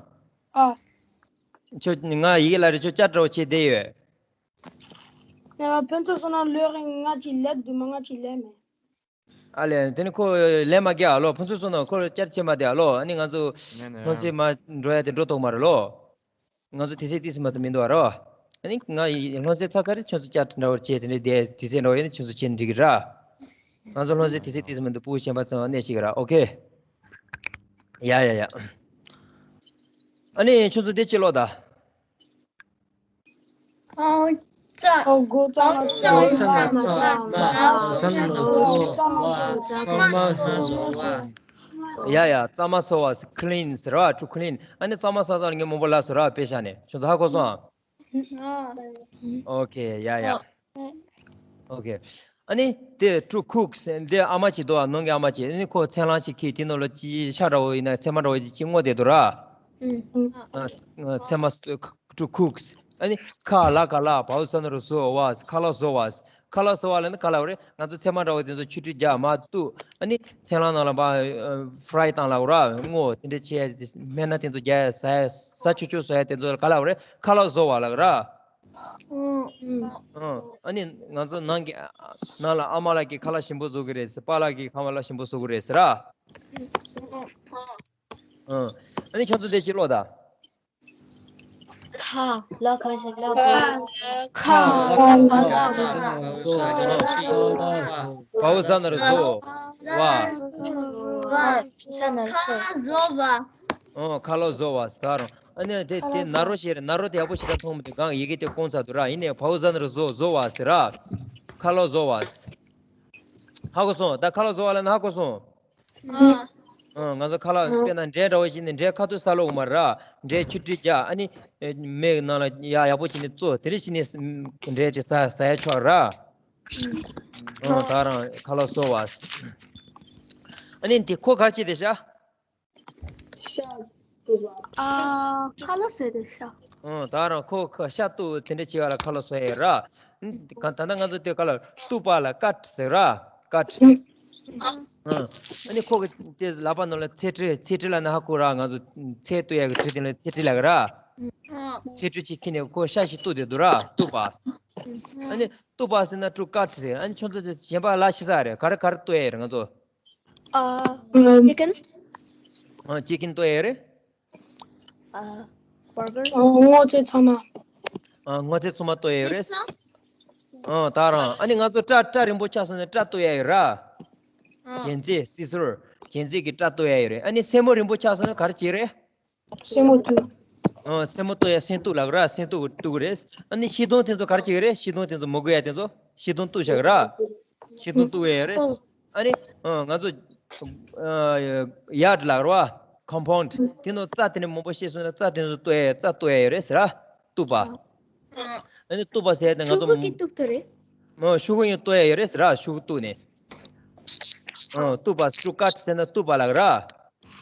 ཁྱོད་ང་ཡི་གེ་ལ་རེ་ཁྱོད་བསྐྱར་དྲི་བ་བྱེད་བསྡད་ཡོད། ཨ། ཕུན་ཚོགས་སོང་ན་ལོས་རིང་ང་ཅིག་ལས་འདུག་མ་ང་ཅིག་ལས་མེད། ཨ་ལས་དེ་ནི་ཁོ་ལན་མ་རྒྱག་ཨ་ལོ། ཕུན་ཚོགས་སོང་ན་ཁོ་བསྐྱར་བྱེད་མ་བསྡད་ཨ་ལོ། ཨ་ནི་ང་ཚོ་ནས་ལྷུང་བཟེད་མ་འགྲོ་ཡ་དེ་འགྲོ་ཐུབ་མ་རེད་ལོ། ང་ཚོ་དུས་ཚོད་ཏོག་ཙམ་མ་གཏོགས་མི་འདུག་ཨ་རོ། ཨ་ནི་ང་ཡི་ལྷུང་བཟེད་ཚར་ཚར་རེ་ཁྱོད་ཚོ་བསྐྱར་དྲི་འདྲ་བོར་བྱས་དེ་འདྲ་བསྡད་དུས་ཚོད་འདྲ་བོ་ཡིན་ན་ཁྱོད་ཚོ་བྱེད་ན་འགྲིག་གི་ར། ང་ཚོ་ལྷུང་བཟེད་དུས་ཚོད་ཏོག་ཙམ་མི་འདུག་ཕྲུ་གུ་གཞན་པ་ཚང་མ་གནས་ཤིག་ར། ཨོ་ཁེ། ཡ་ཡ་ཡ། ཨ་ནི་ཁྱོད་ཚོ་འདི་ཅི་ཀློག་ད། ཨོ་ཙ། ཨོ་གོ་ཙ་མ་ཙ་མ་ཙ་མ་ཙ་མ་ཙ་མ་ཙ་མ་ཙ་མ། ཡ་ཡ། གཙང་མ་བཟོ་བ། clean ཟེར་བ། to clean། ཨ་ནི་གཙང་མ་བཟོ་སྟངས་ངས་མང་པོ་ལབ་སོང་ར། དཔེ་བཞག་ནས་ཁྱོད་ཚོ་ཧ་གོ་སོང་ཨ། ཨོ་ཁེ། ཡ་ཡ། ཨོ་ཁེ། ཨ་ནི་དེ་to cook ཟེར་འདི་ཨ་མ་ཅིག་འདུག་ཨ། ནང་གི་ཨ་མ་ཅིག་ཨ་ནི་ཁོ་ཚལ་སླང་ཅིག་ཁྱེར། དེ་ནང་ལ་ཅི་ཤ་འདྲ་བོ་ཡིན་ན་ཚལ་མ་འདྲ་བོ་ཅིག་བརྔོས་བསྡད་འདུག་ར། ཨ། ཚལ་མ་to cook ཨ་ནི་ཁ་ལ་ག་ལ་བའོ་ས་ན་རོ་བཟོ་བ། ཁ་ལག་བཟོ་བ། ཁ་ལག་བཟོ་བ་ལབ་ན་ག་ལབ་རེད། ང་ཚོ་ཚལ་མ་འདྲ་བོ་དེ་ཚོ་ཆུ་དྲི་རྒྱག་མར་གཏུབ། ཨ་ནི་ཚལ་སླང་ནང་ལ་ཕར་fry བཏང་ལབ་ར། བརྔོས་དེ་འདྲ་བྱས། སྨན་སྣ་དེ་ཚོ་རྒྱག་ཟ་ཡ་ཟ་ཆོག་ཆོག་བཟོ་ཡ་དེ་ཚོ་ག་ལབ་རེད། ཁ་ལག་བཟོ་བ་ལབ་ར། ཨང་། ཨ་ནི་ང་ཚོ་ནང་གི་ནང་ལ་ཨ་མ་ལགས་ཀྱིས་ཁ་ལག་ཞིམ་པོ་བཟོ་གི་རེད་ཟེར། པཱ་ལགས་ཀྱིས་ཁ་ལག་ཞིམ་པོ་བཟོ་གི་རེད་ཟེར་ར། ཨང་། ཨ་ནི་ཁྱོད་ཚོ་དེ་ཅི་ཀློག་ད། ཁ་ལ་ཁ་ཤ་ལ་ཁ། ཁ་ལ་ཁ་ལ་ཁ། བའོ་ས་ན་རོ་བཟོ་བ། བ་ས་ན་རོ་བཟོ། ཁ་བཟོ་བ། ཨོ། ཁ་ལག་བཟོ་བ་ཟེར་རང་། ཨ་ནི་དེ་དེ་ན་རོ་ཞེས་རེད། ན་རོ་དེ་ཡག་པོ་ཞེ་དྲག་མཐོང་མི་འདུག་གང་ཡི་གེ་དེ་སྐོང་ཚར་འདུག་ར། ཡིན་ནའི་བའོ་ས་ན་རོ་བཟོ་བཟོ་བ་ཟེར་ར། ཁ་ལག་བཟོ་བ། ཧ་གོ་སོང་། ད་ཁ་ལག་བཟོ་བ་ལབ་ན་ཧ་གོ་སོང་། ཨ། ཨ། ང་ཚོ་ཁ་ལག་དཔེར་ན་འབྲས་འདྲ་བོ་ཞིག་ནི་འབྲས་ཁ་ཐུག་ཟ་ལོ་མ་ར། འབྲས་ཆུ་དྲི་རྒྱག་ཨ་ནི་མེ་ནང་ལ་ཡག་ཡག་པོ་བྱས་ནས་བཙོ། དེ་རིང་ཞིག་ནས་འབྲས་དེ་ཟ་ཟ་ཡ་ཆོག་ར། ཨ། ད་རང་ཁ་ལག་བཟོ་བ། ཨ་ནི་འདི་ཁོ་ག་རེ་བྱས་ཏེ་ཤ། ཤ་གཏུབ་པ། ཨ། ཁ་ལག་བཟོས་ཏེ་ཤ། ཨ། ད་རང་ཁོ་ཁ་ཤ་གཏུབ་དེ་འདྲ་བྱེད་པ་ལ་ཁ་ལག་བཟོ་ཡ་ར། ད་ལྟ་ང་ཚོ་དེ་ག་ལ་གཏུབ་པ་ལ་cut ཟེར་ར། cut། ཨ། ཨ་ནི་ཁོ་གི་དེ་ལག་པ་ནང་ལ་ཚལ་གྲི། ཚལ་གྲི་ལབ་ན་ཧ་གོ་ར། ང་ཚོ་ཚལ་གཏུབ་ཡ་གི་གྲི་དེ་ལ་ཚལ་གྲི་ལབ་ཀྱི་ར། ཚལ་གྲི་ཅིག་ཁྱེར་ནས་ཁོ་ཤ་ཞིག་གཏུབ་བསྡད་འདུག་ར། གཏུབ་པ། ཨ་ནི་གཏུབ་པ་ཟེར་ན་to cut ཟེར། ཨ་ནི་ཁྱོད་ཚོ་གཞན་པ་ལ་ཤེས་ས་རེད། ག་རེ་ག་རེ་གཏུབ་ཡ་རེད་ང་ཚོ། ཨ། chicken། ཨ། chicken གཏུབ་ཡ་རེད། ཨ། burger། ཨ། སྔོ་ཚལ་ཚང་མ། ཨ། སྔོ་ཚལ་ཚང་མ་གཏུབ་ཡ་རེད། ཨ། ད་རང་ཨ་ནི་ང་ཚོ་སྐྲ་སྐྲ་རིང་པོ་ཆགས་སོང་ན་སྐྲ་གཏུབ་ཡ་ཡོད་ར། ཨ། གྱོན་ཆས་སི་སོར། གྱོན་ཆས་ཀྱི་སྐྲ་གཏུབ་ཡ་ཡོད་རེད། ཨ་ནི་སེན་མོ་རིང་པོ་ཆགས་སོང་ན་ག་རེ་བྱེད་རེད། སེན་མོ་གཏུབ། ཨ། སེན་མོ་གཏུབ་ཡ་སེན་གཏུབ་ལབ་ར། སེན་གཏུབ་གཏུབ་གི་རེད། ཨ་ནི་ཤིང་སྡོང་དེ་ཚོ་ག་རེ་བྱེད་ཀྱི་རེད། ཤིང་སྡོང་དེ་ཚོ་མི་དགོས་ཡ་དེ་ཚོ་ཤིང་སྡོང་གཏུབ་བཞག་གི་ར། ཤིང་སྡོང་གཏུབ་ཡ་རེད། ཨ་ནི། ཨ། ང་ཚོ། ཨ། yard ལབ་ར་བ། compound དེ་ནང་རྩྭ་དེ་འདྲ་མང་པོ་བཤས་སོང་ན་རྩྭ་དེ་ཚོ་གཏུབ་ཡ་རྩྭ་གཏུབ་ཡ་ཡོད་རེད་ཟེར་ར། གཏུབ་པ། ཨ་ནི་གཏུབ་པ་ཟེར་ཏེ་ང་ཚོ། ཤོག་གུ་གིས་གཏུབ་ཐུབ་རེད། ཨ། ཤོག་གུ་ཡང་གཏུབ་ཡ་ཡོད་རེད་ཟེར་ར། ཤོག་གུ་གཏུབ་ནས། ཨ། གཏུབ་པ། to cut ཟེར་ན་གཏུབ་པ་ལབ་ར།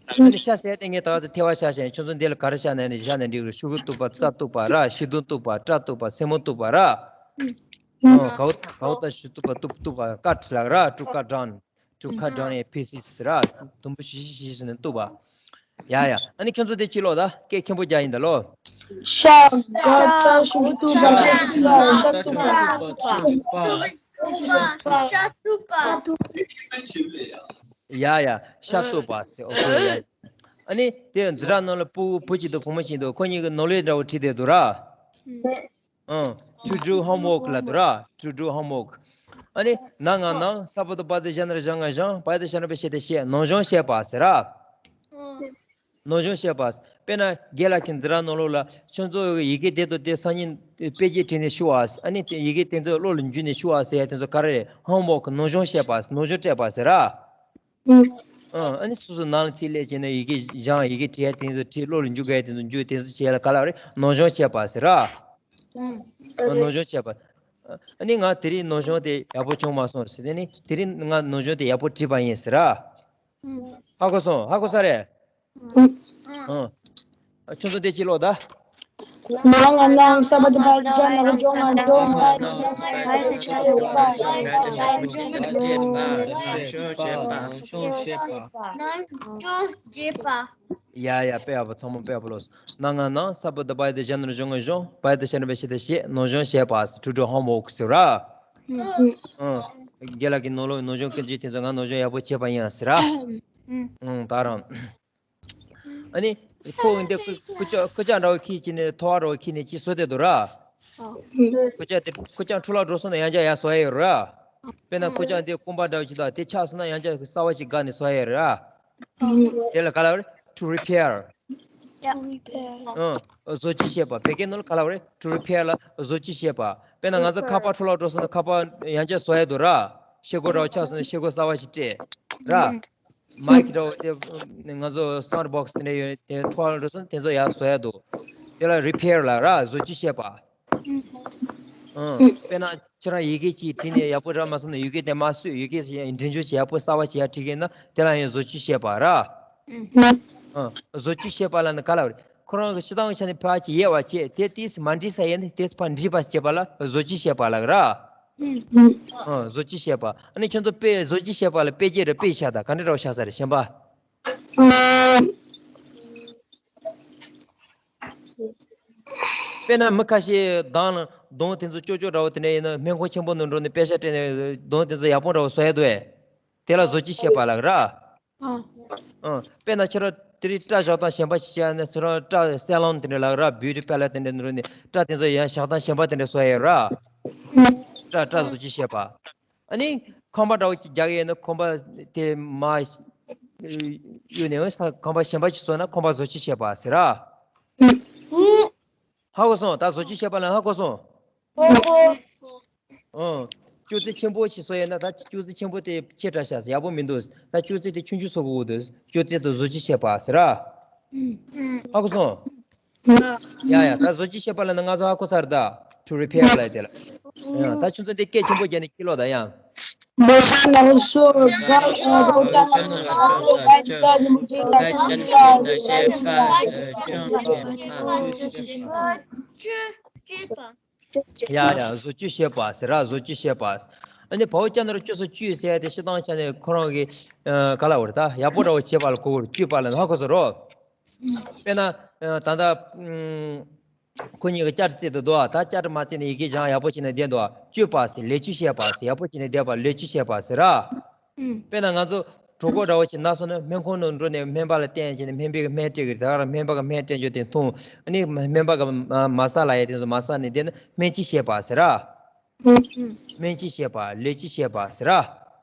ཨ་ནི་ཤ་ཟེར་ཏེ་ངས་ད་ག་ཚོད་ཐལ་བ་བཞག་བཞག་ནས་ཁྱོད་ཚོ་འདི་ལ་ག་རེ་བཞག་ན་ནི་བཞག་ན་འགྲིག་རེད། ཤོག་གུ་གཏུབ་པ། རྩྭ་གཏུབ་པ་ར། ཤིང་སྡོང་གཏུབ་པ། སྐྲ་གཏུབ་པ། སེན་མོ་གཏུབ་པ་ར། ཨ། གའུ་གའུ་ད་ཤུ་གཏུབ་པ། གཏུབ་གཏུབ་པ། cut ལབ་ར། to cut down to cut down in pieces ཟེར་ར། དུམ་བུ་བཞི་བཞི་བཞི་ཟེར་ནས་གཏུབ་པ། ཡ་ཡ། ཨ་ནི་ཁྱོད་ཚོ་དེ་ཅི་ལོ་ད་སྐད་མཁན་པོ་རྒྱག་ཡིན་ད་ལོ། ཤ་ག་ཏ་ཤ་གཏུ་བ་ཤ་གཏུ་བ་ཤ་གཏུ་བ། ཤ་གཏུབ་པ། ཡ་ཡ། ཤ་གཏུབ་པ་ཟེར། ཨོ་ཁེ་ཡ། ཨ་ནི་དེ་འཛི་ར་ནང་ལ་བུ་བུ་གཅིག་དང་བུ་མོ་གཅིག་འདུག་ཁོ་གཉིས་ཀྱི་ནོར་ལས་འདྲ་བོ་བྲིས་བསྡད་འདུག་ར། ཨང་། to do homework ལབ་འདུག་ར། to do homework ཨ་ནི་ན་ང་ནང་ས་པ་ཏ་བ་ཏ་ཞ་ན་རོ་ཞང་ང་ཞང་བ་ཡ་ཏ་ཤ་ན་པ་ཤེ་ཏ་ཤེས། ནོར་སྦྱོང་བྱེད་པ་ཟེར་ར། ནོར་སྦྱོང་བྱེད་པ། དཔེར་ན་རྒན་ལགས་ཀྱིས་འཛི་ར་ནང་ལོགས་ལ་ཁྱོད་ཚོ་ཡི་གེ་དེ་དང་དེ་སང་ཉིན་དཔེ་ཆ་བྲིས་ནས་ཤོག་ཨ། ཨ་ནི་དེ་ཡི་གེ་དེ་ཚོ་བློ་ལ་འཇུས་ནས་ཤོག་ཨ་ཟེར་ཡ་དེ་ཚོ་ག་རེ་རེད། homework ནོར་སྦྱོང་བྱེད་པ། ནོར་སྦྱོང་སྤྲད་པ་ཟེར་ར། ཨ་ནི་སོ་སོ་ནང་ལ་ཚིག་ལས་བྱས་ནས་ཡི་གེ་སྦྱང་། ཡི་གེ་བྲིས་ཡ་དེ་ཚོ་བྲིས། བློ་ལ་འཇུག་དགོས་ཡ་དེ་ཚོ་འཇུག་དེ་ཚོ་བྱས་ལ་ག་ལ་རེད། ནོར་སྦྱོང་བྱེད་པ་ཟེར་ར། ཨ་ནོར་སྦྱོང་བྱེད་པ། ཨ་ནི་ང་དེ་རིང་ནོར་སྦྱོང་དེ་ཡག་པོ་བྱུང་མ་སོང་ཟེར། དེ་ནི་དེ་རིང་ང་ནོར་སྦྱོང་དེ་ཡག་པོ་བྲིས་པ་ཡིན་ཟེར་ར། ཧ་གོ་སོང་། ཧ་གོ་ས་རེད། ཨ། ཁྱོད་ཚོ་དེ་ཅི་ལོ་ད། ང་ང་ནང་ས་པ་ཏ་བ་ཏ་ཞ་ན་རོ་ཞང་ང་ཞང་བ་ཡ་ཏ་ཤ་ན་པ། ནང་སྦྱོང་བྱེད་པ། ཡ་ཡ། དཔེ་ཡག་པོ། ཚང་མ་དཔེ་ཡག་པོ་ལོས། ན་ང་ནང་ས་པ་ཏ་བ་ཡ་ཏ་ཞ་ན་རོ་ཞང་ང་ཞང་བ་ཡ་ཏ་ཤ་ན་པ་ཤེ་ཏ་ཤེས། ནོར་སྦྱོང་བྱེད་པ། to do homework ཟེར་ར། ཨང་། རྒན་ལགས་ཀྱིས་ནོར་ལོ་ནོར་སྦྱོང་སྐད་ཆ་དེ་ཚོ་ང་ནོར་སྦྱོང་ཡག་པོ་བྱས་པ་ཡིན་ཟེར་ར། ཨང་། ད་རང་། ཨ་ནི་ཁོ་འདི་ཀུ་ཀུ་ཅག་ཀུ་ཅག་འདྲ་བོ་ཁྱེར་བྱས་ནས་ཐོ་བ་འདྲ་བོ་ཁྱེར་ནས་ཅིག་བཟོ་བསྡད་འདུག་ར། ཀུ་ཅག་དེ་ཀུ་ཅག་འཕྲོ་བརླག་འགྲོ་སོང་ན་ཡང་བསྐྱར་ཡར་བཟོ་ཡ་ཡོད་ར། དཔེར་ན་ཀུ་ཅག་འདི་རྐང་པ་འདྲ་བོ་ཅིག་དང་དེ་ཆག་སོང་ན་ཡང་བསྐྱར་གསར་བ་ཞིག་བཀག་ནས་བཟོ་ཡ་ཡོད་ར། དེ་ལ་ག་ལབ་རེད། to repair. ཨང་། བཟོ་བཅོས་བྱེད་པ། བོད་སྐད་ནང་ལ་ག་ལབ་རེད། to repair ལ་བཟོ་བཅོས་བྱེད་པ། དཔེར་ན་ང་ཚོ་ཁ་པར་འཕྲོ་བརླག་འགྲོ་སོང་ན་ཁ་པར་ཡང་བསྐྱར་བཟོ་ཡ་འདུག་ར། ཤེལ་སྒོ་འདྲ་བོ་ཆག་སོང་ན་ཤེལ་སྒོ་གསར་བ་ཞིག་སྤྲད་ར། མའིག་འདྲ་བོ་དེ་ང་ཚོ་སི་མར་ཊི་བོག་སི་དེ་འདྲ་ཡོད་དེ་འཕྲོ་བརླག་འགྲོ་སོང་ན་དེ་ཚོ་ཡར་བཟོ་ཡ་འདུག་དེ་ལ་repair ལབ་ར། བཟོ་བཅོས་བྱེད་པ། ཨང་། དཔེར་ན་ཁྱེད་རང་ཡི་གེ་གཅིག་བྲིས་ནས་ཡག་པོ་རག་མ་སོང་ན་ཡི་གེ་དེ་མར་བཟོས། ཡི་གེ་དེ་འབྲི་འཇུག་བྱས་ཡག་པོ་གསར་བ་ཞིག་ཡར་བྲིས་མཁན་ན་དེ་ལ་ཡང་བཟོ་བཅོས་བྱེད་པ་ར། ཨང་། བཟོ་བཅོས་བྱེད་པ་ལབ་ན་ག་ལབ་རེད། ཁོ་རང་གི་སྤྱིར་བཏང་གི་ཆ་ནས་ཕལ་ཆེར་དབྱེ་བ་ཕྱེ། དེ་ཏོག་ཙམ་མ་འགྲིག་ས་ཡོད་ན་དེ་ཕར་འགྲིག་པ་བྱེད་པ་ལ་བཟོ་བཅོས་བྱེད་པ་ལབ་ར། ཨང་། བཟོ་བཅོས་བྱེད་པ། ཨ་ནི་ཁྱོད་ཚོ་དཔེ་བཟོ་བཅོས་བྱེད་པ་ལ་དཔེ་རྒྱན་རེ་དཔེ་ཤ་ད་ག་འདྲ་འདྲ་བོ་ཤ་ས་རེད། གཞན་པ། དཔེར་ན་མི་ཁ་ཤས་གདོང་ལ་གདོང་དེ་ཚོ་ཅོག་ཅོག་འདྲ་བོ་དེ་འདྲ་ཡིན་ན་སྨན་ཁང་ཆེན་པོ་ནང་འགྲོ་ནས་པེ་ཤ་སྤྲད་ནས་གདོང་དེ་ཚོ་ཡག་པོ་འདྲ་བོ་བཟོ་ཡ་འདུག་གས། དེ་ལ་བཟོ་བཅོས་བྱེད་པ་ལབ་ར། ཨང་། དཔེར་ན་ཁྱེད་རང་དེ་རིང་སྐྲ་བཞག་སྟངས་གཞན་པ་ཞིག་བྱས་ན་ཁྱེད་རང་སྐྲ་སེ་ལོན་དེ་འདྲ་ལབ་ར། བིའུ་ཊི་པར་ལར་དེ་འདྲ་ནང་འགྲོ་ནས་སྐྲ་དེ་ཚོ་ཡང་བཞག་སྟངས་གཞན་པ་དེ་འདྲ་བཟོ་ཡ་ཡོད་ར། སྐྲ་སྐྲ་བཟོ་བཅོས་བྱེད་པ། ཨ་ནི་ཁང་པ་འདྲ་བོ་ཅིག་རྒྱག་ཡས་ན་ཁང་པ་དེ་མར་གཡུགས་ནས་ས་ཁང་པ་གཞན་པ་ཅིག་བཟོ་ན་ཁང་པ་བཟོ་བཅོས་བྱེད་པ་ཟེར་ར། ཧ་གོ་སོང་། ད་བཟོ་བཅོས་བྱེད་པ་ལ་ཧ་གོ་སོང་། ཨང་། ཅོག་ཙེ་ཆེན་པོ་ཞིག་བཟོ་ཡས་ན་ད་ཅོག་ཙེ་ཆེན་པོ་དེ་ཆེ་དྲགས་ཤག་ཡག་པོ་མི་འདུག་ད་ཅོག་ཙེ་དེ་ཆུང་ཆུང་བཟོ་དགོས་འདུག་ཅོག་ཙེ་དེ་བཟོ་བཅོས་བྱེད་པ་ཟེར་ར། ཧ་གོ་སོང་། ཡ་ཡ། ད་བཟོ་བཅོས་བྱེད་པ་ལབ་ན་ང་ཚོ་ཧ་གོ་ཚར་ད། to repair ལབ་དེ་ལ། ཡ་ད་ཁྱོད་ཚོ་འདི་སྐད་ཆེན་པོ་རྒྱག་ནས་ཁྱི་ལོ་ད་ཡ། ཡ་ཡ། བཟོ་བཅོས་བྱེད་པ་ཟེར་ར། བཟོ་བཅོས་བྱེད་པ། ཨ་ནི་བའོ་ཅ་ན་རོ་ཅོ་སོ་བཅོས་ཟེར་ཡ་དེ་སྤྱིར་བཏང་ཆ་ནས་ཁོ་རང་གི་ག་ལབ་དགོས་རེད། ད་ཡག་པོ་འདྲ་བོ་བྱེད་པ་ལ་གོ་དགོས་རེད། བཅོས་པ་ལ་ཧ་གོ་སོང་རོ། དཔེར་ན་ད་ལྟ་ཁོ་གཉིས་ཀྱི་ཅར་རྩེད་དུ་འདུག་ད་ཅར་མ་རྩེད་ནས་ཡི་གེ་སྦྱང་ཡག་པོ་བྱས་ནས་བསྡད་འདུག་བཅོས་པ་ཟེར། ལེགས་བཅོས་བྱས་པ་ཟེར། ཡག་པོ་བྱས་ནས་བསྡད་པ་ལེགས་བཅོས་བྱས་པ་ཟེར་ར། དཔེར་ན་ང་ཚོ་གྲོད་ཁོག་འདྲ་བོ་ཞིག་ན་སོང་ན་སྨན་ཁང་ནང་འགྲོ་ནས་སྨན་པ་ལ་བསྟན་བྱས་ནས་སྨན་པས་སྨན་སྤྲད་ཀྱི་རེད། ད་ག་རང་སྨན་པ་གིས་སྨན་སྤྲད་རྒྱུ་དེ་འཐུང་། ཨ་ནི་སྨན་པ་གིས་མ་ས་ལབ་ཡ་དེ་ཚོ་མ་ས་ནས་བསྡད་ན་སྨན་བཅོས་བྱས་པ་ཟེར་ར། སྨན་བཅོས་བྱས་པ། ལེགས་བཅོས་བྱས་པ་ཟེར་ར།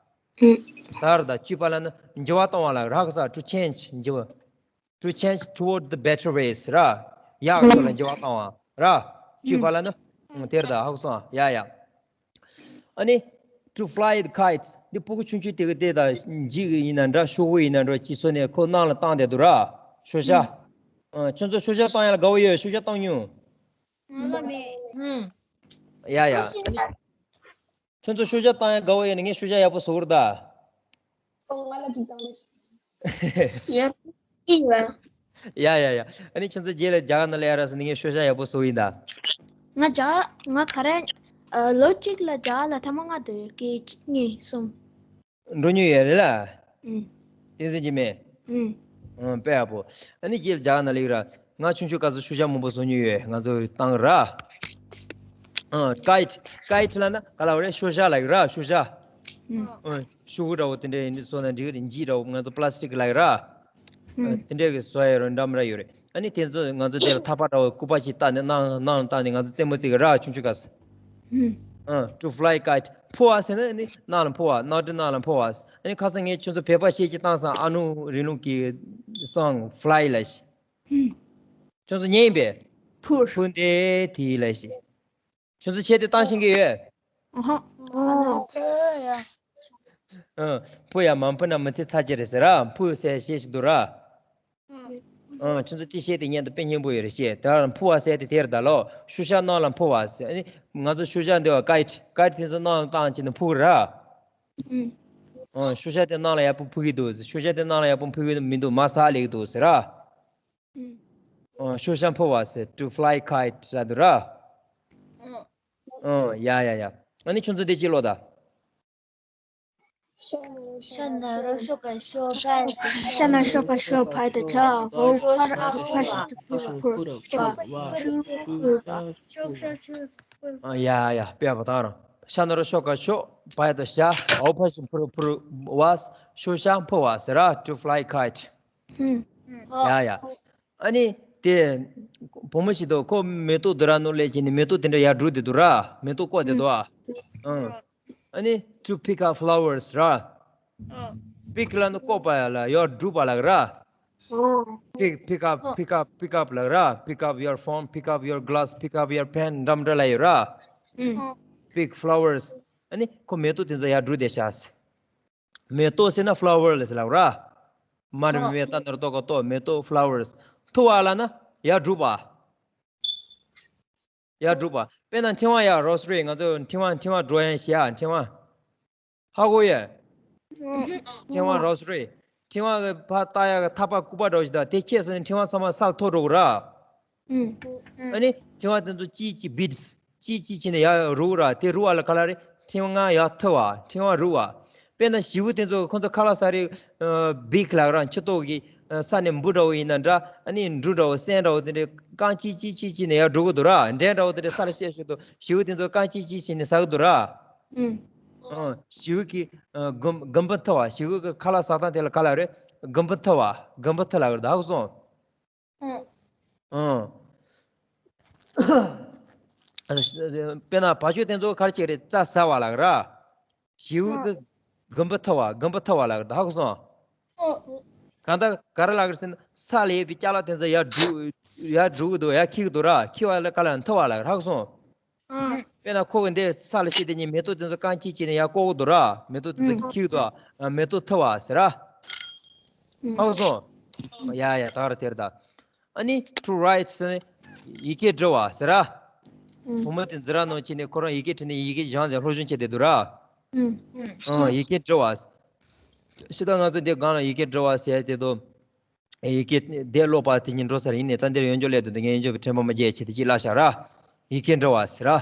ད་ག་རང་ད་བཅོས་པ་ལབ་ན་འགྱུར་བ་གཏོང་བ་ལ་རག་གི་ས། to change འགྱུར་བ། to change toward the better ways ར། ཡག་ཕྱོགས་ལ་འགྱུར་བ་གཏོང་བ་ར། བཅོས་པ་ལབ་ན་དེ་རེད་ད། ཧ་གོ་སོང་། ཡ་ཡ། ཨ་ནི་to fly the kites འདི་ཕྲུ་གུ་ཆུང་ཆུང་དེ་གིས་དེ་ད་འཇིགས་ཡིན་ན་འདྲ། ཤོག་བུ་ཡིན་ན་འདྲ་ཅིག་བཟོས་ནས་ཁོ་གནམ་ལ་བཏང་བསྡད་འདུག་ར། ཤོག་བྱ། ཨ། ཁྱོད་ཚོ་ཤོག་བྱ་བཏང་ཡ་ལ་དགའ་བོ་ཡོད། ཤོག་བྱ་བཏང་མྱོང་། ང་ལ་མེད། ཡ་ཡ། ཨ་ནི་ཁྱོད་ཚོ་ཤོག་བྱ་བཏང་ཡ་དགའ་བོ་ཡོད་ན་ངས་ཤོག་བྱ་ཡག་པོ་བཟོ་གི་རེད་ད། ང་ལ་ཅིག་བཏང་རོགས་ཞུ། ཡ། ཡ་ཡ་ཡ། ཨ་ནི་ཁྱོད་ཚོ་རྗེས་ལ་རྒྱ་གར་ནང་ལ་ཡར་སོང་ནས་ངས་ཤོག་བྱ་ཡག་པོ་བཟོ་ཡིན་ད། ང་རྒྱ་ང་ག་རེ། ཨ། ལོ་གཅིག་ལ་རྒྱ་གར་ལ་ཐེངས་མ་ལྔ་འགྲོ་ཡོད། སྐད་གཉིས་གསུམ། འགྲོ་མྱོང་ཡོད་རེད་ལ། ཨུམ། བསྟན་འཛིན་འཇིགས་མེད། ཨུམ། ཨང་། དཔེ་ཡག་པོ། ཨ་ནི་རྗེས་ལ་རྒྱ་གར་ནང་ལེགས་ར། ང་ཆུང་ཆུང་སྐབས་སུ་ཤུ་ཤ་མང་པོ་བཟོ་མྱོང་ཡོད། ང་ཚོ་བཏང་ར། ཨང་། ཀའིཊ། ཀའིཊ་ལབ་ན་ག་ལ་བ་རེད། ཤུ་ཤ་ལབ་ཀྱི་ར། ཤུ་ཤ། ཨང་། ཤུ་གུ་འདྲ་བོ་དེ་འདྲ་ཡིན་བཟོ་ན་འགྲིག་གི་རེད། འགྱིག་འདྲ་བོ་ང་ཚོ་པ་ལ་སི་ཊིག་ལབ་ཀྱི་ར། ཨ། དེ་འདྲ་གི་བཟོ་ཡ་རོ་འདྲ་མི་འདྲ་ཡོད་རེད། ཨ་ནི་དེ་ཚོ་ང་ཚོ་དེ་ལ་ཐག་པ་འདྲ་བོ་སྐུད་པ་ཞིག་བཏགས་ནས་གནག་གནག་བཏགས་ནས་ང་ཚོ་རྩེད་མོ་རྩེ་གི་ར། ཆུང་ཆུང་སྐབས་སུ། ཨ། to fly kite། འཕུར་བ་ཟེར་ན་ནི་གནག་ལ་འཕུར་བ། གནག་དྲི་གནག་ལ་འཕུར་བ། ཨ་ནི་ཁ་སང་ངས་ཁྱོད་ཚོ་བོད་པ་བཤད་ཀྱི་བཏང་སང་། ཨ་ནུ་རིང་ལུགས་ཀྱི་སོང་། fly ལབ་ཤག། ཁྱོད་ཚོ་ཉན་པས། འཕུར། འཕུར་འདི་དེ་ལབ་ཤག། ཁྱོད་ཚོ་བྱས་ཏེ་བཏང་ཤེས་ཀྱི་ཡོད། ཨ་ཧ། ཨོ། ཨ། འཕུར་ཡ་མ་འཕུར་ན་མི་ཚེ་ཚར་གཅིག་རེད་ཟེར་ར། འཕུར་ཟེར་བཤད་ཤེས་འདུག་ར། ཨ། ཁྱོད་ཚོ་དེ་བཤད་དེ་ཉན་དུ་དཔེ་སྙན་པོ་ཡོད་རེད་བཤད། དེ་ར་འཕུར་བ་ཟེར་དེ་དེ་རེད་ད་ལོ། ཤུ་ཤ་གནག་ལ་འཕུར་བ་ཟེར། ཨ་ནི་ང་ཚོ་ཤུ་ཤ་འདི་བ་ཀའིཊ། ཀའིཊ་དེ་ཚོ་གནག་ལ་བཏང་བྱས་ནས་འཕུར་གི་ར། ཨ། ཤུ་ཤ་དེ་གནག་ལ་ཡག་པོ་འཕུར་གི་འདུག། ཤུ་ཤ་དེ་གནག་ལ་ཡག་པོ་འཕུར་གི་མི་འདུག། མར་ཟག་སླེབས་འདུག་ཟེར་ར། ཨ། ཤུ་ཤ་འཕུར་བ་ཟེར། to fly kite ལབ་འདུག་ར། ཨ། ཡ་ཡ་ཡ། ཨ་ནི་ཁྱོད་ཚོ་འདི་ཅི་ལོ་ད། ཤ་ན་རོ་ཤོ་ཀ་ཤོ་ཕ་ཤ་ན་ཤོ་ཕ་ཤོ་ཕ་ད་ཆ་འོ་ཕ་ར་ཕ་ཤ་ཕ་ཕ་ཕ་ཕ་ཕ་ཕ། ཨ། ཡ་ཡ། དཔེ་ཡག་པོ་བཏང་ར། ཤ་ན་རོ་ཤོ་ཀ་ཤོ་ཕ་ད་ཤ་འོ་ཕ་ཤ་ཕ་ཕ་བ། ཤུ་ཤ་འཕུར་བ་ཟེར་ར། to fly kite། ཡ་ཡ། ཨ་ནི་དེ་བུ་མོ་ཞིག་འདུག། ཁོ་མེ་ཏོག་དེ་ར་ནང་སླེབས་བྱས་ནས་མེ་ཏོག་དེ་འདྲ་ཡར་སྒྲུག་བསྡད་འདུག་ར། མེ་ཏོག་བཀོག་བསྡད་འདུག་ཨ། ཨང་། ཨ་ནི་to pick up flowers ར། པིག་ལབ་ན་བཀོག་པ་ལ་ཡར་སྒྲུག་པ་ལབ་ར། pick pick up pick up pick up ལབ་ར། pick up your phone, pick up your glass, pick up your pen འདྲ་མི་འདྲ་ལབ་ཡོད་ར། pick flowers། ཨ་ནི་ཁོ་མེ་ཏོག་དེ་ཚོ་ཡར་སྒྲུག་བསྡད་ཤག། མེ་ཏོག་ཟེར་ན་ཕ་ལ་ཝར་ལ་ཟེར་ལབ་ར། མ་རེད། མེ་མེ་ཏ་ན་རོ་ཏོ་ག་ཏོ། མེ་ཏོག་ཕ་ལ་ཝར། འཐུ་བ་ལབ་ན་ཡར་སྒྲུག་པ། ཡར་སྒྲུག་པ། དཔེར་ན་འཕྲེང་བ་ཡ་རོ་སི་རི། ང་ཚོ་འཕྲེང་བ་འཕྲེང་བ་འགྲོ་ཡང་ཞེས་ཡ་འཕྲེང་བ། ཧ་གོ་ཡ། འཕྲེང་བ་རོ་སི་རི། འཕྲེང་བ་གི་ཕར་བཏགས་ཡ་གི་ཐག་པ་ལྐུགས་པ་འདྲ་བོ་ཞིག་དང་དེ་ཁྱེར་སོང་ནས་འཕྲེང་བ་ཚང་མ་སར་འཐོར་འགྲོ་གི་ར། ཨ་ནི་འཕྲེང་བ་དེ་ཚོ་གཅིག་གཅིག་བིཊ་སི་གཅིག་གཅིག་བྱས་ནས་ཡར་རུག་ར། དེ་རུག་པ་ལ་ག་ལ་རེད། འཕྲེང་བ་ཡར་འཐུ་བ། འཕྲེང་བ་རུག་པ། དཔེར་ན་བྱིའུ་དེ་ཚོ་ཁོ་ཚོ་ཁ་ལག་ཟ་རེས་བིག་ལབ་ར། མཆུ་ཏོ་གི་ས་ནས་འབུ་འདྲ་བོ་ཡིན་ན་འདྲ། ཨ་ནི་འབྲུ་འདྲ་བོ་སྲན་འདྲ་བོ་དེ་འདྲའི་རྐང་གཅིག་གཅིག་གཅིག་བྱས་ནས་ཡར་འགྲོ་གི་འདུག་ར། འབྲས་འདྲ་བོ་དེ་འདྲ་ས་ལ་བཤལ་ཞོར་དུ་བྱིའུ་དེ་ཚོ་རྐང་གཅིག་གཅིག་བྱས་ནས་ཟ་གི་འདུག་ར། ཨ། བྱིའུ་གི་ཨ་རྒུན་རྒུན་འབུ་འཐུ་བ། བྱིའུ་གི་ཁ་ལག་ཟ་སྟངས་དེ་ལ་ག་ལབ་རེད། རྒུན་འབུ་འཐུ་བ། རྒུན་འབུ་འཐུ་ལབ་གི་རེད། ད་ཧ་གོ་སོང་། ཨང་། དཔེར་ན་བ་ཕྱུགས་དེ་ཚོ་ག་རེ་བྱེད་ཀྱི་རེད། རྩྭ་ཟ་བ་ལབ་ཀྱི་ར། བྱིའུ་གི་རྒུན་འབུ་འཐུ་བ། རྒུན་འབུ་འཐུ་བ་ལབ་ཀྱི་རེད། ད་ཧ་གོ་སོང་། གང་ལྟར་ག་རེ་ལབ་ཀྱི་རེད་ཟེར་ན། ས་ལ་ཡོད་པའི་ཅ་ལག་དེ་ཚོ་ཡར་སྒྲུག་ཡར་སྒྲུག་གི་འདུག། ཡར་འཁྱེར་གྱི་འདུག་ར། འཁྱེར་བ་ལ་ག་ལབ། འཐུ་བ་ལབ་ཀྱི་རེད། ཧ་གོ་སོང་། དཔེར་ན་ཁོ་གི་འདི་ས་ལ་བཤལ་དེ་གཉིས་མེ་ཏོག་དེ་ཚོ་རྐང་གཅིག་བྱས་ནས་ཡར་བཀོག་གི་འདུག་ར། མེ་ཏོག་དེ་ཚོ་འཁྱེར་གྱི་འདུག། ཨ། མེ་ཏོག་འཐུ་བ་ཟེར་ར། ཧ་གོ་སོང་། ཡ་ཡ། ད་ག་རང་དེ་རེད་ད། ཨ་ནི་to write ཟེར་ན་ཡི་གེ་འབྲི་བ་ཟེར་ར། བུ་མོ་དེ་འཛིན་གྲྭ་ནང་ཕྱིན་ནས་ཁོ་རང་ཡི་གེ་བྲིས་ནས་ཡི་གེ་སྦྱངས་ཏེ་སློབ་སྦྱོང་བྱས་བསྡད་འདུག་ར། ཨང་། ཡི་གེ་འབྲི་བ། ཕྱི་ཟླ་ང་ཚོ་འདི་སྒང་ལ་ཡི་གེ་འབྲི་བ་ཟེར་དེ་དུ། ཡི་གེ་འདི་ཀློག་པ་དེ་གཉིས་འགྲོ་ས་རེད། ཡིན་ནའི་ད་འདིར་ཡོན་ཅོག་སླེབས་འདུག། འདི་ངས་ཡོན་ཅོག་གི་ཕྲེང་བ་མ་བརྗེད་བྱས་ཏེ་ཅིག་བཀླགས་བཞག་ར། ཡི་གེ་འབྲི་བ་ཟེར་ར།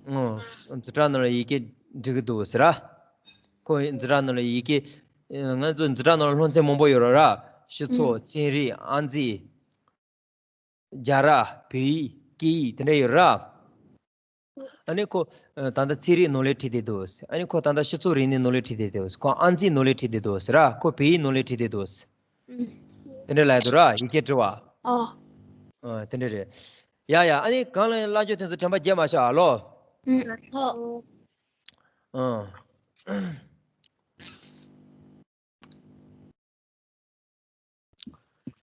ཨང་། འཛིན་གྲྭ་ནང་ལ་ཡི་གེ་འབྲི་གི་འདུག་ཟེར་ར། ཁོ་འཛིན་གྲྭ་ནང་ལ་ཡི་གེ། ང་ཚོ་འཛིན་གྲྭ་ནང་ལ་སློབ་ཚན་མང་པོ་ཡོད་རེད་ར། སྤྱི་ཚོགས། ཨང་། ཚན་རིག། ཨང་རྩིས། རྒྱ་ར། བོད་ཡིག། སྐད་ཡིག་དེ་འདྲ་ཡོད་ར། ཨ་ནི་ཁོ་ད་ལྟ་ཚན་རིག་ནང་ལ་ཁྲིད་བསྡད་འདུག། ཨ་ནི་ཁོ་ད་ལྟ་སྤྱི་ཚོགས་རིག་གནས་ནང་ལ་ཁྲིད་བསྡད་འདུག། ཁོ་ཨང་རྩིས་ནང་ལ་ཁྲིད་བསྡད་འདུག་ཟེར་ར། ཁོ་བོད་ཡིག་ནང་ལ་ཁྲིད་བསྡད་འདུག། དེ་འདྲ་ལབ་འདུག་ར། ཡི་གེ་འབྲི་བ། ཨ། ཨ། དེ་འདྲ་རེད། ཡ་ཡ། ཨ་ནི་གང་ལ་ཡང་བསླབ་བྱ་དེ་ཚོ་དྲན་པ་བརྗེད་མ་བཞག་ཨ་ལོ། ཨང་། ཧོ། ཨང་།